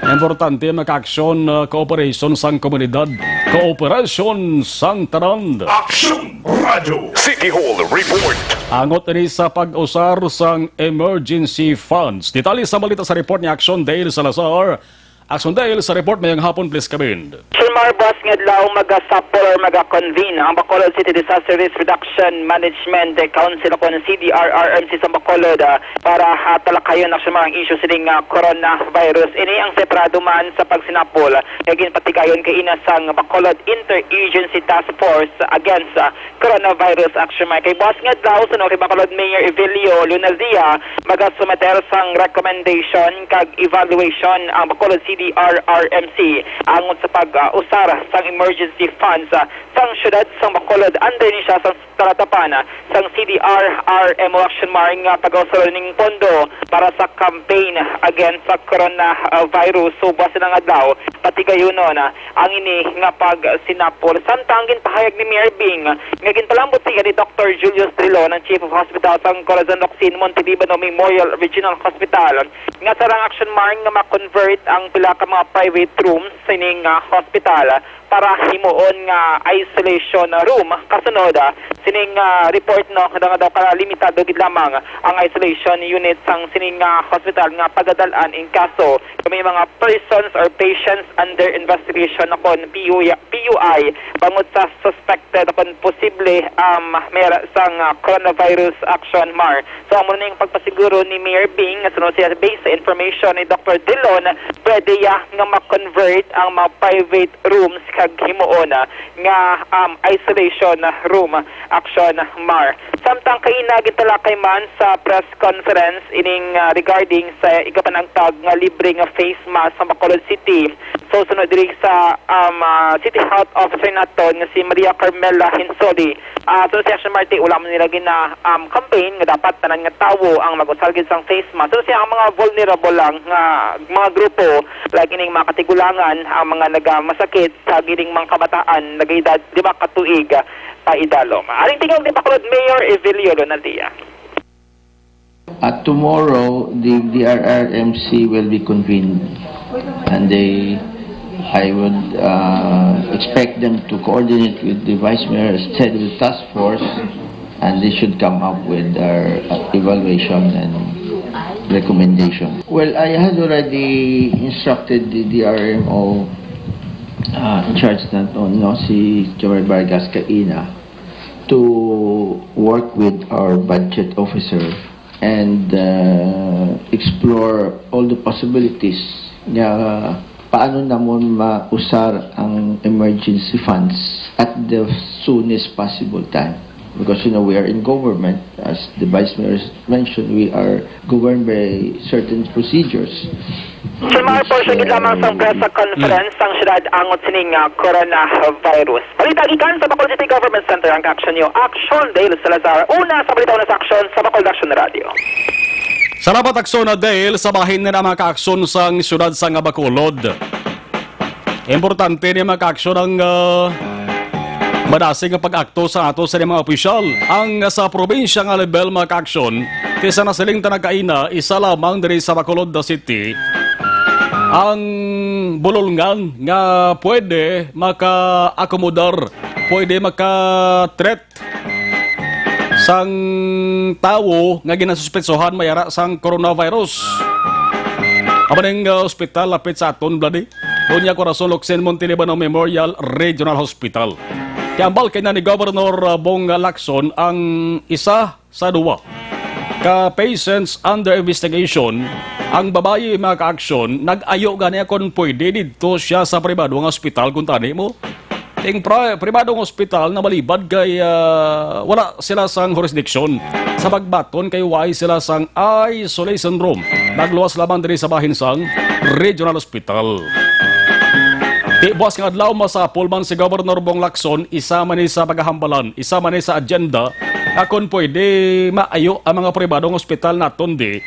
Importante ang makaaksyon, uh, cooperation sang komunidad, cooperation sang tanan. Action Radio City Hall Report. Angot ini sa pag-usar sang emergency funds. Detalye sa balita sa report ni Action Dale Salazar. Action Dale sa report, mayong hapon, please come in. Sir, Buwas nga adlaw, magasapol or maga-convene ang Bacolod City Disaster Risk Reduction Management Council o kon C D R R M C sa Bacolod, ah, para, ah, talakayon, Action Mar, ang issue sining, ah, coronavirus. Ini ang separado man sa pagsinapol nga ginpatigayon kaina sang Bacolod Interagency Task Force Against, ah, Coronavirus Action Mar. Kay buwas nga adlaw, suno kay Bacolod Mayor Evelio Lunaldia, magasumiter sang recommendation kag evaluation ang Bacolod C D R R M C angot sa pag-usar sang emergency funds, ah, sang siyudad sang Bacolod. Under ni siya sang talatapan, ah, sang C D R R M O Action Mar nga pag-usar ning pondo para sa campaign against sa coronavirus. So, buwas nga adlaw, patigayunon, ah, ang ini nga pagsinapol. Samtang ginpahayag ni Mayor Bing nga ginpalambot siya ni Doctor Julius Trilon, ang Chief of Hospital sang Corazon Locsin Montelibano Memorial Regional Hospital, nga sarang, Action Mar, nga ma-convert ang pila ka mga private rooms sining, ah, hospital para himuon nga isolation room. Kasunod, ah, sining, ah, report, no, nga daw ka limitado gid lamang ang isolation unit sang sining, ah, hospital nga pagadal-an in kaso may mga persons or patients under investigation o kon P U I, P U I bangod sa suspected o kon posible, um, mera sang, ah, coronavirus, Action Mar. So, amo ning pagpasiguro ni Mayor Bing nga suno siya, based sa information ni Doctor Dillon, pwede ya nga ma-convert ang mga private rooms kag himuon, ah, nga, um, isolation room, Action Mar. Samtang kaina, gintalakay man sa press conference ining, ah, regarding sa igapanagtag nga libre nga face mask sa Bacolod City. So, suno diri sa, um, ah, City Health Officer naton nga si Maria Carmela Hinsoli, ah, suno si Action Mar, wala man nila gina, um, campaign nga dapat tanan nga tawo ang mag-usar gid sang face mask. Suno siya, ang mga vulnerable lang nga mga grupo, like ining mga katigulangan, ang mga nagamasakit, sa gining mga kabataan, nagaedad lima ka tuig, ah, paidalom. Aring tingog ni Bacolod Mayor Evelio Lunaldia. Uh, tomorrow, the D R R M C will be convened, and they, I would uh, expect them to coordinate with the Vice Mayor's head of the task force, and they should come up with their uh, evaluation and recommendation. Well, I had already instructed the D R M O uh, in charge, not only, no, si Jomar Vargas kaina, to work with our budget officer and uh, explore all the possibilities nga paano namon mausar ang emergency funds at the soonest possible time. Because, you know, we are in government, as the Vice Mayor mentioned, we are governed by certain procedures. Sa mga portion gid lamang sang press conference sang siyudad angot sining, ah, coronavirus. Balita gikan sa Bacolod City Government Center, ang kaaksyon niyo, Action Dale Salazar. Una sa balita, una sa aksyon sa Bacolod Action Radio. Salamat, Aksyon Dale, sa bahin na mga kaaksyon sang siyudad sang Bacolod. Importante ni mga kaaksyon ang, ah, madasig nga pag-akto sa ato sa mga opisyal. Ang sa probinsya nga level, mga kaaksyon, kay sa nasiling ta na kaina, isa lamang diri sa Bacolod City ang bulolngan nga pwede maka-akomodar, pwede maka-treat sang tawo nga ginasuspetsohan may ara sang coronavirus. Amo ning, uh, ospital lapit sa aton, Vladi. Doña Corazon Locsin Montelibano Memorial Regional Hospital. Kay hambal kaina ni Governor, uh, Bong Lacson ang isa sa duwa ka patients under investigation. Ang babayi, mga kaaksyon, nag-ayo gani kon pwede didto siya sa pribado nga ospital, kuntani mo. Ting pri-, pribado nga ospital na malibad kay, ah, wala sila sang jurisdiction sa pagbaton kay way sila sang isolation room. Nagluwas lamang diri sa bahin sang Regional Hospital. Ti buwas nga adlaw, masapol man si Governor Bong Lacson, isa man ni sa pagahambalan, isa man ni sa agenda, nga kon pwede, maayo ang mga pribadong ospital naton di.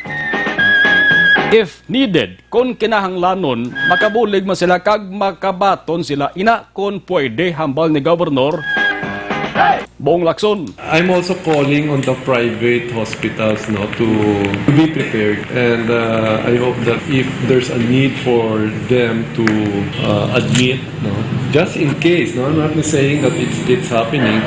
If needed, kon kinahanglanon, makabulig man sila kag makabaton sila. Ina, kon pwede, hambal ni Governor Bong Lacson. I'm also calling on the private hospitals, no, to, to be prepared, and uh, I hope that if there's a need for them to uh, admit, no, just in case, no, I'm not saying that it's it's happening,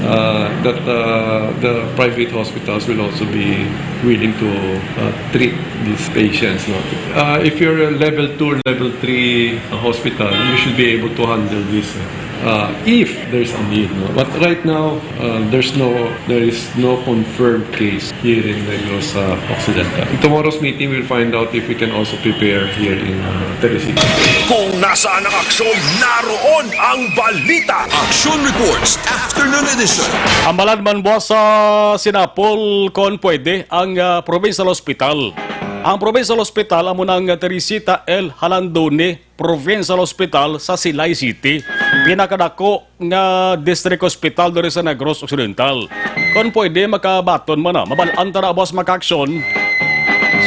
uh, that uh, the private hospitals will also be willing to uh, treat these patients. No? Uh, if you're a level two or level three hospital, you should be able to handle this uh, if there's a need. No? But right now, uh, there's no there is no confirmed case here in Negros uh, Occidental. In tomorrow's meeting, we'll find out if we can also prepare here in uh, Teresita. Kung nasaan ang aksyon, naroon ang balita. Action Reports, Afternoon Edition. Ambalan man buwas sa Sinapol kon pwede ang ah, Provincial Hospital. Ang Provincial Hospital amo nang Teresita L. Jalandoni Provincial Hospital sa Silay City, pinakadako nga district hospital diri sa Negros Occidental. Kon pwede, makabaton man na, mabal-an ta na buwas makaaksyon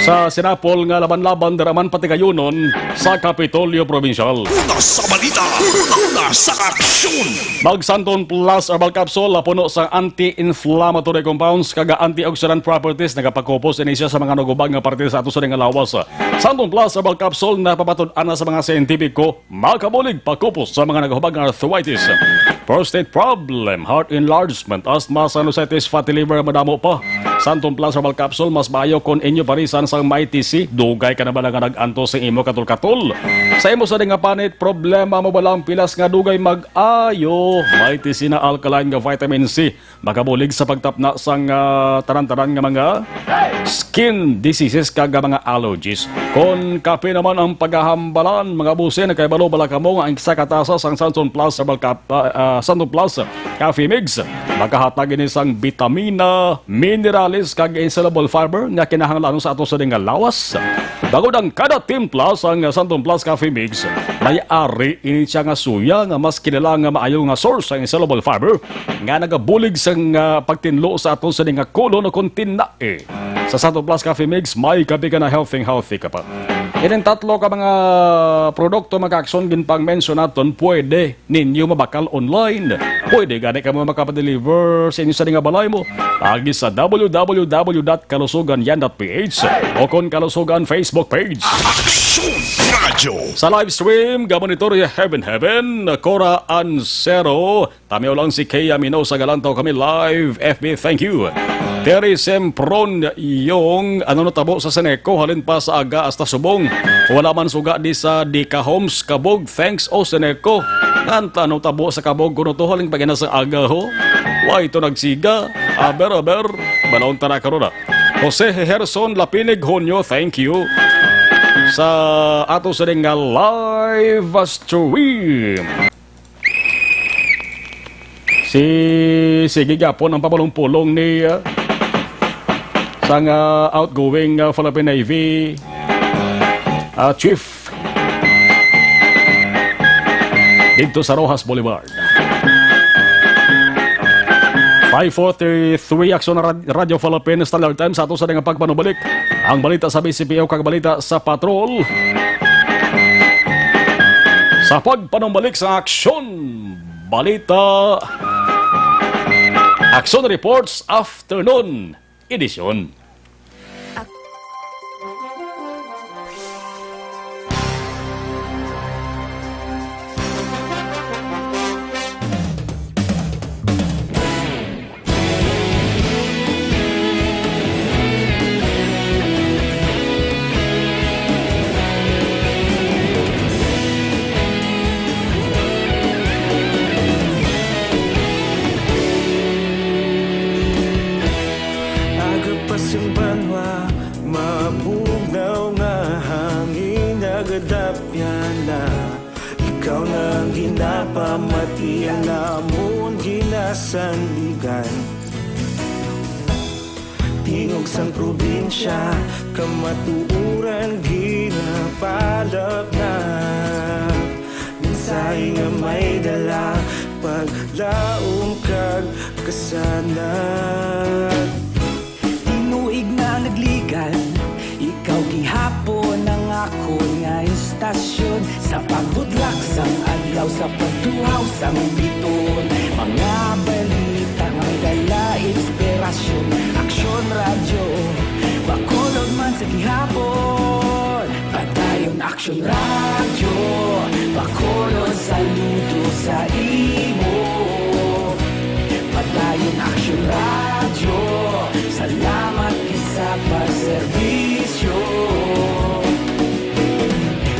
sa Sinapol nga laban-laban dira man patigayunon sa Kapitolyo Probinsyal. Una sa balita, una sa aksyon. Mag Santon Plus Herbal Capsule, puno sa anti-inflammatory compounds kag antioxidant properties, nagapakupos ini siya sa mga nagubag nga parte sa ato sa nga lawas. Santon Plus Herbal Capsule, napabaton-an na sa mga siyentipiko, makabulig pakupos sa mga nagahubag nga arthritis, prostate problem, heart enlargement, asthma, sinusitis, fatty liver, madamo pa. Santon Plus Herbal Capsule, mas maayo kon inyo parisan sang Mighty C. Dugay ka na bala nga nag-antos sa imo katol-katol? Sa imo sa nga panit, problema mo ba lang pilas nga dugay mag-ayo? Mighty C na alkaline nga vitamin C, makabulig sa pagtapna sang ah, tanan-tanan nga mga skin diseases kag mga allergies. Kon kape naman ang pagahambalan, mga busi, nakahibalo bala kamo nga ang isa ka tasa sang Santon Plus Herbal Cap, ah, ah, Santon Plus Coffee Mix makahatag ini sang bitamina, minerales kag insoluble fiber nga kinahanglan sa ato sa nga lawas. Bangod ang kada timpla sang Santon Plus Coffee Mix, may ari ini siya nga suya nga mas kilala nga maayo nga source sa insoluble fiber nga nagabulig sa nga pagtinlo sa aton sini nga kolon o kon tinai. Sa Santon Plus Coffee Mix, may kape ka na, healthy, healthy ka pa. Ining tatlo ka mga produkto, mga kaaksyon, ginpang-mention naton, pwede ninyo mabakal online. Pwede gani kamo makapadeliver sa inyo sa nga balay mo. Agi sa w w w dot kalusugan yan dot p h o kon Kalusugan Facebook page. Aksyon Radio. Sa live stream, gamonitor ya Heaven Heaven, Cora Ancero, Tamiyo lang si Kea Minosa, Galantaw kami live, F B, thank you. Terry Sempron, yung ano natabo sa Seneco, halin pa sa aga hasta subong. Wala man suga di sa Dika Homes, Kabog, thanks o Seneco. Nganta no tabo sa Kabog, kuno to halin pagina sa aga ho. Why to nagsiga? Aber, aber, balon ta na karon na. Jose Herson Lapinig Honyo, thank you sa ato sa nga live stream. Si, sige gapon ang papulong-pulong ni ah, sang ah, outgoing ah, Philippine Navy ah, Chief dito sa Roxas Boulevard. Five forty-three, Aksyon na Rad- Radio Philippines, Standard Time sa ato sa nga pagpanubalik. Ang balita sa B C P O kag balita sa Patrol. Sa pagpanumbalik sa Aksyon, Balita, Aksyon Reports Afternoon Edition. Aga pa sing banwa, mabugnaw nga hangin nagadapyan na. Ikaw na ang ginapamati, ang amon ginasandigan. Tingog sang probinsya, kamatuoran ginapalapnap. Mensahe nga may dala, paglaom kag kasanag. Tinuig na nagligan, ikaw gihapon ang akon nga istasyon. Sa pagbudlak sang adlaw, sa pagtuhaw sang biton, mga balita nga may dala inspirasyon. Aksyon Radyo, Bacolod man sa gihapon. Padayon Aksyon Radyo, Bacolod, saludo sa imo. Padayon Radyo, salamat gid sa pagserbisyo.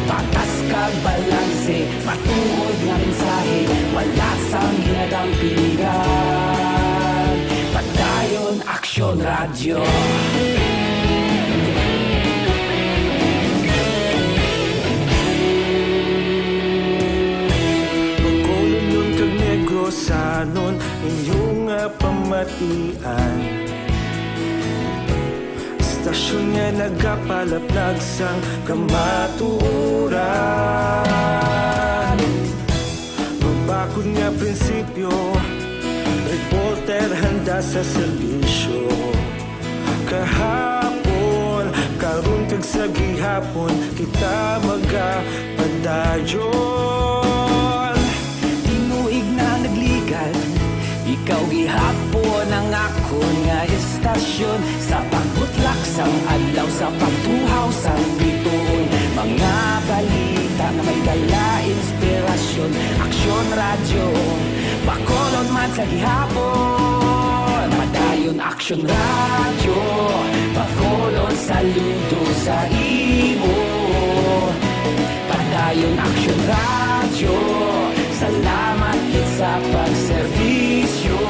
Patas kag balanse, matuod nga mensahe, wala sang ginadampingan. Padayon Aksyon Radyo. Bacolodnon kag Negrosanon, inyo nga pamatian. Istasyon nga nagapalaplag sang kamatuoran. Mabakod nga prinsipyo, reporter handa sa serbisyo. Kahapon, karon kag sa gihapon, kita magapadayon. Tinuig na nagligad, ikaw gihapon ang akon nga istasyon. Sa pagbutlak sang adlaw, sa pagtuhaw sang bituon, mga balita nga may dala inspirasyon. Aksyon Radyo, Bacolod man sa gihapon. Padayon Aksyon Radyo, Bacolod saludo sa imo. Padayon Aksyon Radyo, salamat gid sa pagserbisyo.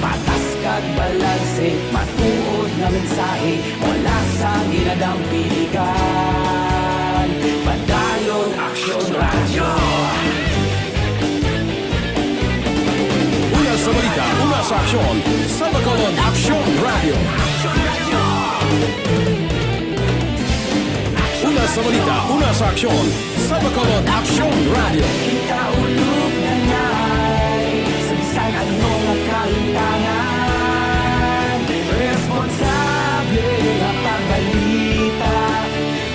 Patas kag balanse, matuod nga mensahe, wala sang ginadampingan. Padayon Aksyon Radyo. Una sa balita, una sa aksyon, sa Bacolod Aksyon Radyo. Una sa balita, una sa aksyon, sa Bacolod Aksyon Radyo. Kita ulog na ngay, sa bisan ano nga kahintangan, responsable nga pagbalita,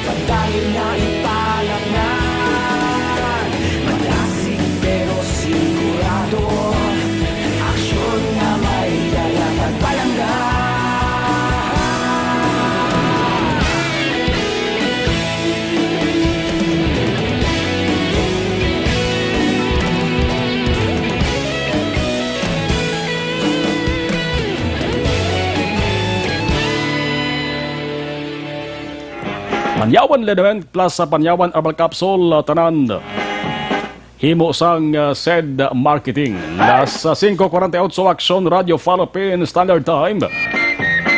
padayon nga ipalangnan. Madasig pero sigurado, aksyon nga may dala kag palangga. Panyawan Liniment plus sa Panyawan Herbal Capsule, uh, tanan himo sang, uh, Sed Marketing. Las, uh, singko kwarenta y otso, Aksyon Radyo Philippine Standard Time.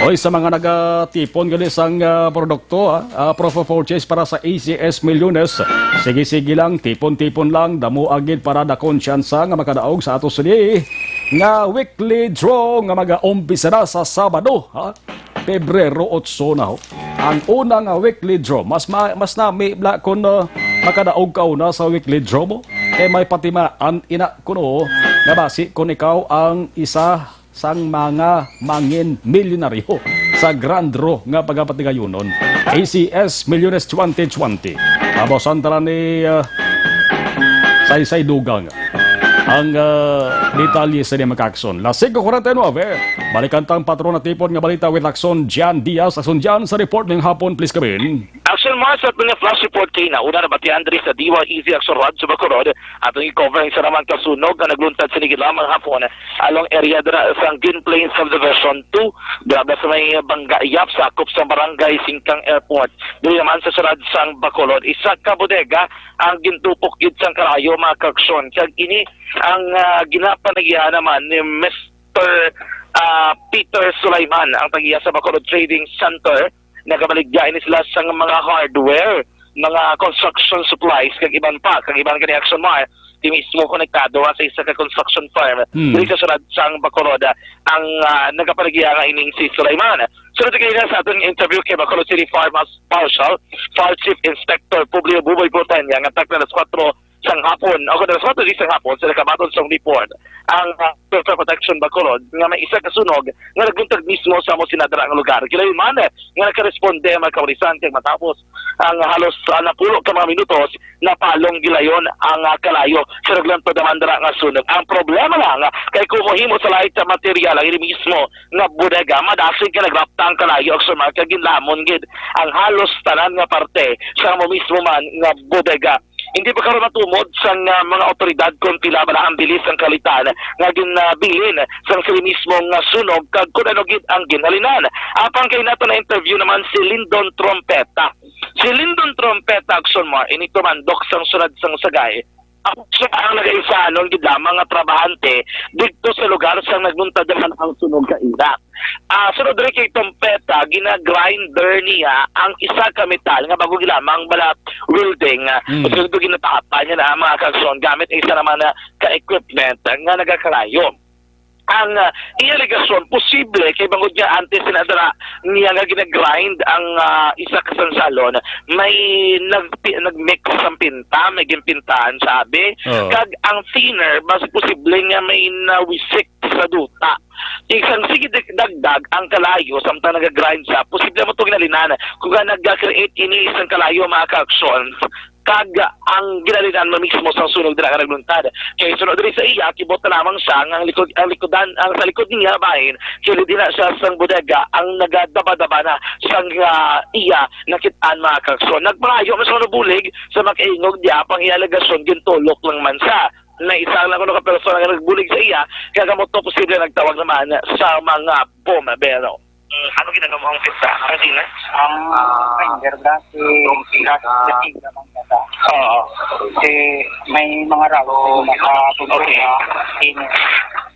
Oy, sa mga nagatipon gani sang, uh, produkto, ah, uh, proof of purchase para sa A C S Milyones, sige-sige lang, tipon-tipon lang, damo agid para dakon tsansa nga makadaog sa ato sini nga weekly draw nga mag-aumpisa na sa Sabado, ha? Pebrero otso na, ho. Ang una nga weekly draw, mas ma-, mas nami bala kon, uh, makadaog ka una sa weekly draw mo. Kay may patimaan ina kuno nga basi kon ikaw ang isa sang mga mangin milyonaryo sa grand draw nga pagapatigayunon, A C S Milyones twenty twenty. Amo, santara ni, uh, Saysay Dugang ang, uh, detalye sa ining mga aksyon. Las singko kwarenta y nuebe, balikan tang patron na tipon nga balita with Aksyon Jan Diaz. Aksyon Jan, sa report ning hapon, please come in. Aksyon Mars at mga flash report kay nauna na batian diri sa D Y E Z Aksyon Radyo Bacolod. Atong i-cover ang isa naman ka sunog nga nagluntad sini gid lamang hapon along area dira sa Green Plains Subdivision two, dira sa may Bangga Yap, sakop sa Barangay Singkang Airport. Diri naman sa siyudad sang Bacolod, isa ka bodega ang gintupok gid sang kalayo, mga kaaksyon. Kag ini ang, ah, ginapanagyahan naman ni Mister, ah, Peter Sulaiman, ang tag-iya sa Bacolod Trading Center. Nagabaligya ini sila sang mga hardware, mga construction supplies, kag iban pa, kag iban gani, Aksyon Mar, ti mismo konektado, ah, sa isa ka construction firm. Hmm. Diri sa siyudad sang Bacolod, ah, ang, ah, nagapanagyaha ining si Sulaiman. Sunod kini sa aton interview kay Bacolod City Fire Mas-, Marshal, Fire Chief Inspector Publio Buboy Gutanya, nga takna alas kuwatro sang hapon, o kuno alas kuwatro sang hapon, sa nakabaton sang report, ang, ah, Fire Protection Bacolod, nga may isa ka sunog nga nagbuntag mismo sa amo sina dira nga lugar. Gilayon man nga nakaresponde ang mga kawalisan, kag matapos ang halos, ah, napulo ka mga minutos, napalong gilayon ang, ah, kalayo sa naglantod naman dira nga sunog. Ang problema lang, ah, kay kung mohimo sa light sa material ang ini mismo nga bodega, madasig nga nagrapta ang kalayo, Aksyon Mar, kag ginlamon gid ang halos tanan nga parte sa amo mismo man nga bodega. Hindi pa karon matumod sang, ah, mga awtoridad kung pila bala ang bilis sang kalitan nga ginabilin sang sini mismo nga sunog kag kung ano gid ang ginhalinan. Apang kay nato na-interview naman si Lindon Trompeta. Si Lindon Trompeta, Axon Mar, ini tumandok sang sulod sang Sagay, ako siya ang nagaisanon gid lamang nga trabahante didto sa lugar sang nagluntad naman ang sunog kaina. Ah, sunod diri kay Trompeta, gina-grinder niya ang isa ka metal nga bag-o lamang bala welding. Ah, Mm. Sunod ko, ginatapan niya na ang mga kagson gamit ang isa naman na ka-equipment nga nagakalayo. Ang, ah, iya alegasyon, posible kay bangod nga antes na dira niya nga ginagrind ang, ah, isa ka sansalon, may nagpi-, nag-mix ang pinta, may ginpintahan, sabi. Oo. Kag ang thinner, basi posible nga may nawisik sa duta. Isang sige dag-, dagdag ang kalayo samtang nagagrind siya, posible mo itong nalinan kung nga nag-create ini isang kalayo, mga ka-aksyon. Kag ang ginalinan mo mismo sang sunog dira nga nagluntad. Kay sunod diri sa iya, kibot na lamang siya nga ang likod, ang likodan, ang sa likod niya bahin, kilid na siya sang bodega, ang nagadaba-daba na sang, ah, iya nakit-an, mga ka-aksyon. Nagpangayo man sa mga bulig sa makaingog niya, pang iya alegasyon, gintulok lang man siya na isa lang kuno ka persona nga nagbulig sa iya, kaya kamo to posible nagtawag naman sa mga bombero. Mm, ano ginagawa ang pizza? Ang singer? Ang Ah, singer ba? Si Tom Pizza. Pizza. Pizza ng bata. Oo. Si, may mga rago So, na nakatulog okay. Na in-,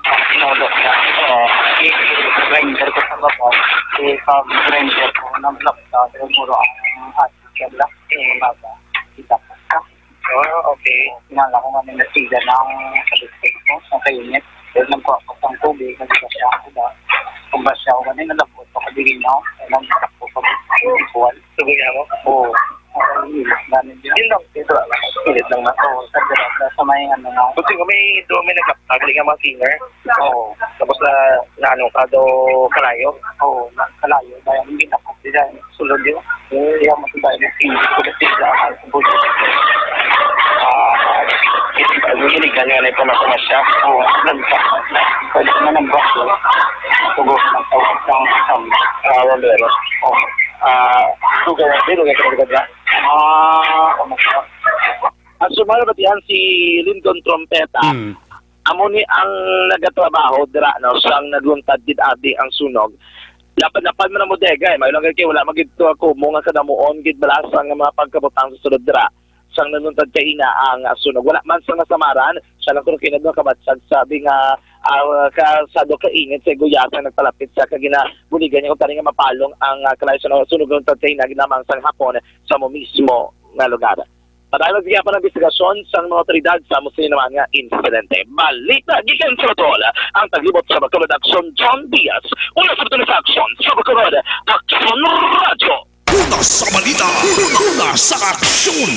ang sinulog niya. Oo. Si grinder ko sa baba, si pag-grinder ko, nag-block sa, siguro ang ating siya block. Eh. Baba. Kita ko. Ah, okay. Kinala ko nga nila sila ng sa district ko, sa kainit. Pero nagkuha ko sa tubig, nagkasya ako ba? Kung ba siya ako, ganun, nalabot ako, dili na ako. Nagkasya ako sa buwan. Tubig ako? Oo. Ay, ganun yun. Yun lang, dito lang. Pilit lang na. Oo, sa dira, sa may ano na. Kasi kung may, doon may nagkakagli nga mga singer. Oo. Tapos na, na ano ka, do kalayo? Oo, na, kalayo. Kaya hindi na ako, dili. Sulod yun. Kaya mas tayo ng English ko kasi sa ang buhay. Ah, hindi ka nga na ipamasamasya. Oo, nagpa-, pwede na ng box, eh. Tugo, nagtawag ng isang, ah, rolero. Oo. Ah, lugar, di lugar ka, lugar na? Ah, ano siya? Ang sumala ba diyan si Lindon Trompeta? Mm. Amo ni ang nagatrabaho dira, no, sang nagluntad gid abi ang sunog. Lapad-lapad man ang bodega, eh. Maayo lang kay wala man gid to kumo nga kadamuon gid bala sang mga pagkabutang sa sulod dira. Sang nagluntad kaina ang, ah, sunog. Wala man sang nasamaran, siya lang kuno kay nagkamatsag sabi nga, ah, kasado kainit sa guyasa nagpalapit sa kagina buligan niya kung tani nga mapalong ang, ah, kalayo sa sunog nagluntad kaina gid lamang sang hapon sa mo mismo nga lugar. Padayon ang gihapon ang investigasyon sang mga awtoridad sa amo sini naman nga insidente. Balita gikan sa Batol, ang taglibot sa Bacolod, Aksyon John Diaz. Una sa Batol sa Aksyon sa Bacolod, Aksyon Radyo. Una sa balita, una sa aksyon.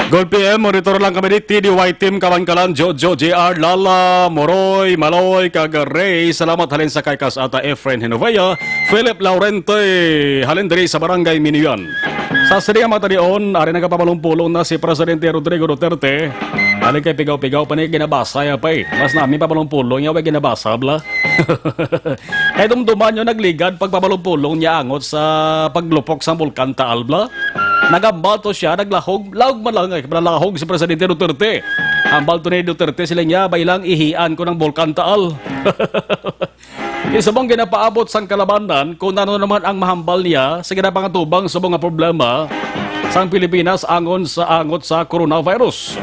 Gold P M, monitor lang kami ni T D Y Team Kabankalan, Jojo, J R, Lala, Moroy, Maloy, kag Ray. Salamat halin sa kay Kas Ata Efren Hinovea, Philip Laurente, halin diri sa Barangay Minuyan. Sa sini nga mga talion, ari nagapapalong-pulong na si Presidente Rodrigo Duterte. Halin kay pigaw-pigaw pa ni ginabasa ya pa eh. Mas nami papalong-pulong ya, way ginabasa, bla. Kay dumduman nyo nagligad pagpapalong-pulong niya angot sa paglupok sa Bulkan Taal, bla. Nagambal to siya, naglahog, lahog man lang eh, nalahog si Presidente Duterte. Ambal to ni Duterte, sila niya, bailang ihian ko ng Bulkan Taal. Isa mong ginapaabot sang kalabanan kung ano naman ang mahambal niya sa ginapangatubang sa mga problema sang Pilipinas angon sa angot sa coronavirus.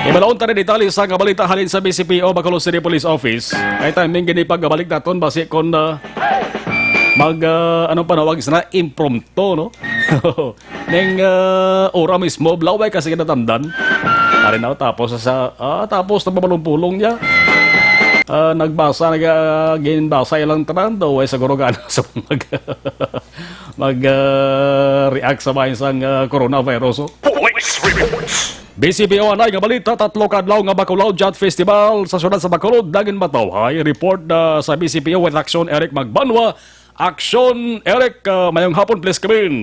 Ibalon ta ni detalye sa nga balita halin sa B C P O Bacolod City Police Office. Ay timing gini pagbalik naton basi kon, ah, mag, ah, ano panawag sa na, impromptu, no? Ning, ah, ora mismo, blaway kasi kinatamdan. Ari na, tapos sa, ah, tapos na papalong-pulong niya. Ah, nagbasa, nag, ah, ginbasa ilang tanan daw, ay siguro gana sa mag, mag, ah, react sa bahin sang, ah, coronavirus, oh. Police reports. B C P O anay nga balita, tatlo ka adlaw nga Bacolod Yacht Festival sa siyudad sa Bacolod, nagin matawhay. Report na sa B C P O with Action Eric Magbanwa. Action Eric, ah, mayong hapon, please come in.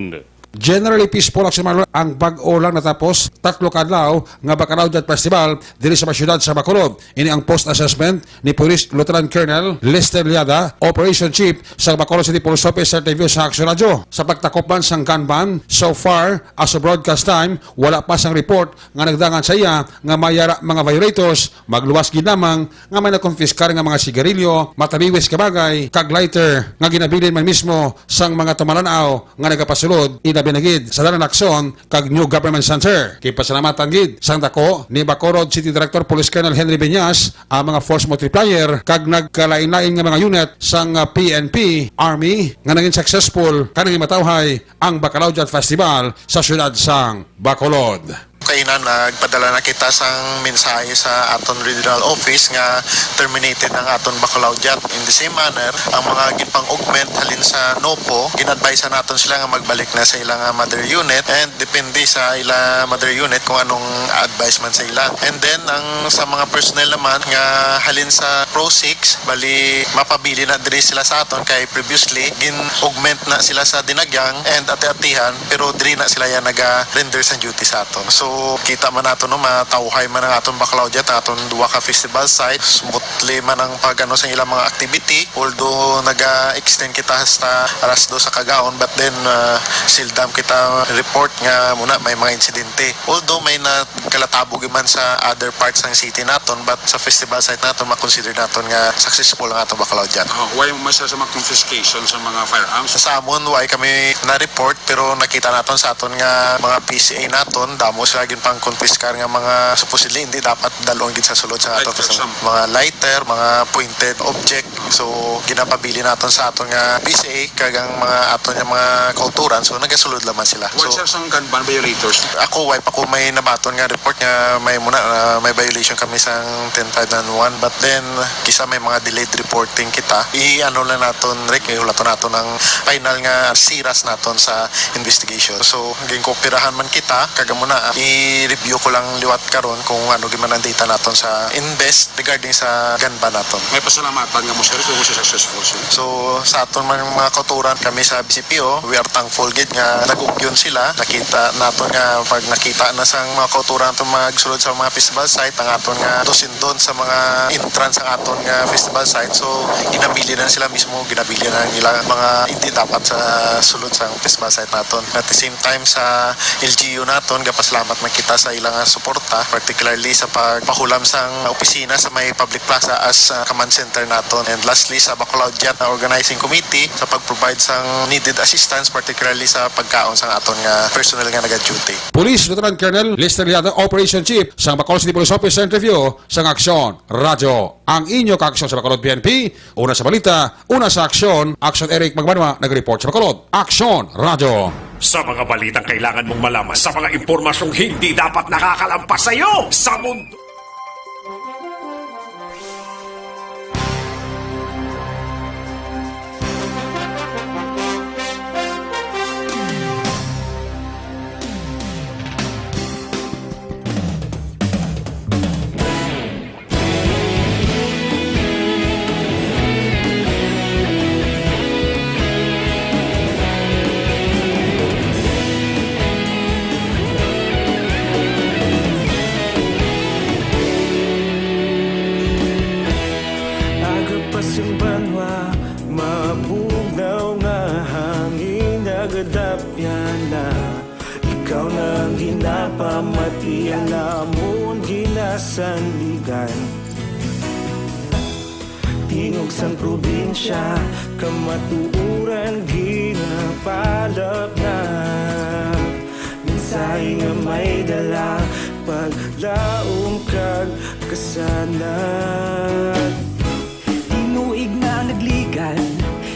Generally peaceful, Aksyon Mayor, ang bag-o lang natapos tatlo ka adlaw nga Bacalao Jat Festival diri sa mga syudad sa Bacolod. Ini ang post-assessment ni Police Lieutenant Colonel Lester Liada, Operation Chief sa Bacolod City Police Office, sa interview sa Aksyon Radyo. Sa pagtakop man sang gun ban, so far, as of broadcast time, wala pa sang report nga nagdangan sa iya nga may ara mga violators. Magluwas gid lamang nga may nakonfiskar nga mga sigarilyo, mataliwis ka bagay, kag lighter nga ginabilin man mismo sang mga tumalan-aw nga nagapasulod, ilabi na gid sa Dalan Lacson kag New Government Center. Ginpasalamatan gid sang dako ni Bacolod City Director Police Colonel Henry Beñas ang mga force multiplier kag nagkalain-lain nga mga unit sang, ah, P N P, Army nga naging successful kanang matawhay ang Bacalao Jat Festival sa siyudad sang Bacolod. Kaina, nagpadala na kita sang mensahe sa aton regional office nga terminated ang aton Bacalao Jat. In the same manner, ang mga ginpang-augment halin sa NOPO, gin-advise naton sila nga magbalik na sa ilang, ah, mother unit, and depende sa ila mother unit kung anong advice man sa ila. And then, ang sa mga personnel naman nga halin sa Pro Six, bali, mapabilin na diri sila sa aton kay previously gin-augment na sila sa Dinagyang and Ati-Atihan, pero diri na sila yan naga-render sang duty sa aton. So, kita man nato, no, matawhay man ang aton Bacalao Jat, ang aton duha ka festival site, smoothly man ang pag-ano sa ilang mga activity, although naga-extend kita hasta alas dos sa kagaon, but then, uh, seldom kita report nga muna may mga insidente. Although may na kalatabo gyud man sa other parts sang city naton, but sa festival site naton, ma-consider naton nga successful ang atong Bacalao Jat. Oh, wala man sa, sa mga confiscation sa mga firearms? Sa amon, wala kami na-report, pero nakita naton sa aton nga mga P C A naton, damo sila ginpangkonpiskar nga mga supposedly hindi dapat dalon gid sa sulod sa aton. Like, for example? Mga lighter, mga pointed object. So, ginapabilin naton sa aton nga P C A kag ang mga aton nga mga kauturan. So, nagasulod lamang sila. Wala, so, sir, sang gun ban violators? Ako, wala pa ko may nabaton nga report nga may muna, ah, may violation kami sang ten five nine one. But then, kisa may mga delayed reporting kita. I-ano lang naton, Rick, ihulaton naton ang final nga siras naton sa investigation. So, ginkooperahan man kita, kag amo na, ah, i-review ko lang liwat karon kung ano gyud man ang data naton sa INBEST regarding sa gun ban naton. May pasalamatan nga mo, sir, kung siya successful, sir. So, sa aton man mga kauturan, kami sa B C P O, we are thankful gid nga nag-ugyon sila. Nakita naton nga pag nakita na sang mga kauturan aton magsulod sa mga festival site, ang aton nga tusindon sa mga entrance ang aton nga festival site. So, ginabilin na sila mismo, ginabilin na nila mga hindi dapat sa sulod sa festival site naton. At the same time, sa L G U naton, gapasalamat man kita sa ilang suporta, particularly sa pagpahulam sang opisina sa may public plaza as, uh, command center naton. And lastly, sa Bacalao Jat Organizing Committee sa pag-provide sang needed assistance, particularly sa pagkaon sang aton nga personnel nga naga-duty. Police Lieutenant Colonel Lester Liada, Operation Chief sang Bacolod City Police Office, sa interview sang Aksyon Radyo. Ang inyo kaaksyon sa Bacolod P N P, una sa balita, una sa aksyon, Aksyon Eric Magbanwa, nag-report sa Bacolod. Aksyon Radyo. Sa mga balitang kailangan mong malaman, sa mga impormasyong hindi dapat nakakalampas sa iyo, sa mundo. Aga pa sing banwa, mabugnaw nga hangin, nagadapya na. Ikaw na ang ginapamati, ang amon ginasandigan. Tingog sang probinsya, kamatuoran ginapalapnap. Mensahe nga may dala, paglaom kag kasanag. Tinuig na nagligan,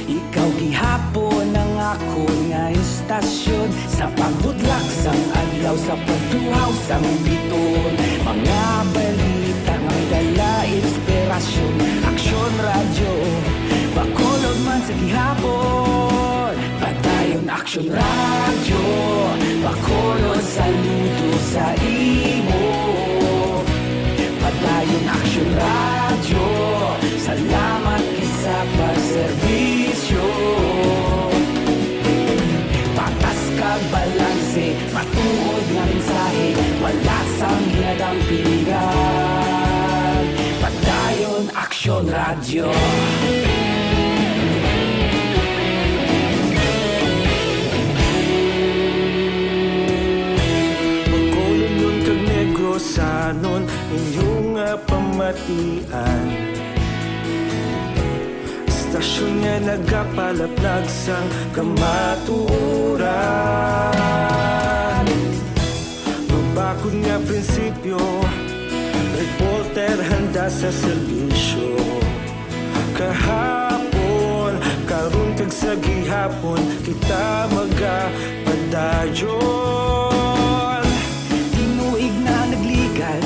ikaw gihapon ang akon nga estasyon. Sa pagbudlak sang adlaw, sa pagtuhaw sang biton, mga balita nga may dala inspirasyon. Aksyon Radyo, Bacolod man sa gihapon. Padayon Aksyon Radyo, Bacolod, saludo sa imo. Padayon Aksyon Radyo, salamat gid sa pagserbisyo. Patas ka Balanse, matuod nga mensahe, wala sang ginadampigan. Padayon, Aksyon Radyo. Bacolodnon kag Negrosanon, inyo nga pamatian. Istasyon nga nagapalaplag sang kamatuoran. Mabakod nga prinsipyo, reporter handa sa serbisyo. Kahapon, karon kag sa gihapon, kita magapadayon. Tinuig na nagligad,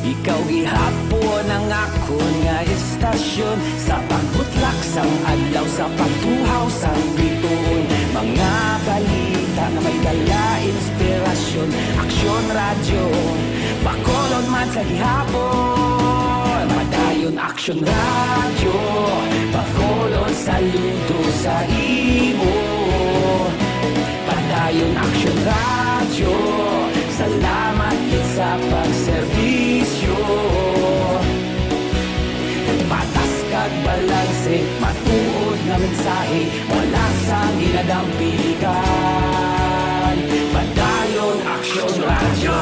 ikaw gihapon ang akon nga istasyon. Sa pagbutlak sang adlaw, sa pagtuhaw sang bituon, mga balita nga may dala inspirasyon. Aksyon Radyo, Bacolod man sa gihapon. Padayon, Aksyon Radyo, Bacolod, saludo sa imo. Padayon, Aksyon Radyo, salamat gid sa pagserbisyo. Patas kag balanse, matuod nga mensahe, wala sang ginadampigan. Padayon, Aksyon Radyo.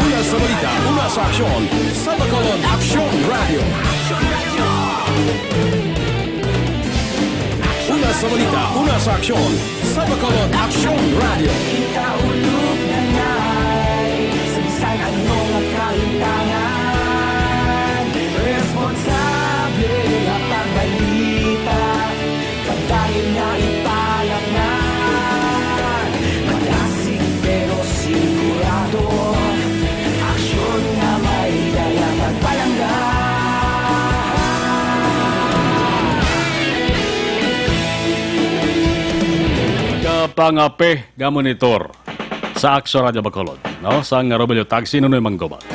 Una sa balita, una sa aksyon, sa Bacolod, Aksyon Radyo. Una sa balita, una sa aksyon, sa Bacolod, Aksyon Radyo. Kita ulog na ngay, sa bisan ano nga kalintangan, responsable nga pagbalita. Pagdayon nga ipalapnan, madasig pero sigurado. Aksyon nga may dala pagpalangga. Kapangape nga monitor sa Aksyon Radyo Bacolod, no? Sang Romelio Taxi, Nunoy Manggubat.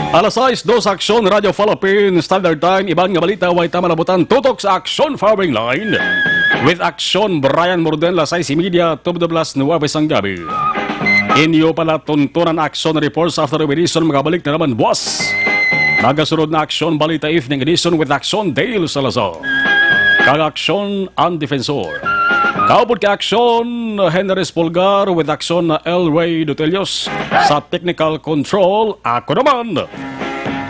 Alas sais, dos, Aksyon Radyo Philippine Standard Time. Iban nga balita, way ta malabutan. Tutok sa Aksyon Firing Line with Aksyon Brian Morden, las sais y media, tubtob las nuwebe sang gabi. Inyo pala tuntunan Aksyon Reports after the edition. Magabalik na naman buwas. Nagasunod na Aksyon Balita Evening Edition with Aksyon Dale Salazar kag Aksyon Ang Defensor. Kaupod kay Aksyon Henry Espolgar with Aksyon Elway Dutelios. Sa technical control, ako naman,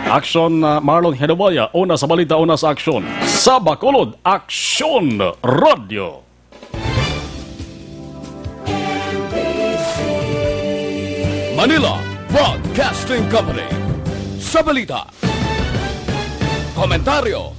Aksyon, uh, Marlon Hedobaya. Una sa balita, una sa aksyon. Sa Bacolod, Aksyon Radio. Manila Broadcasting Company. Sa balita, komentaryo,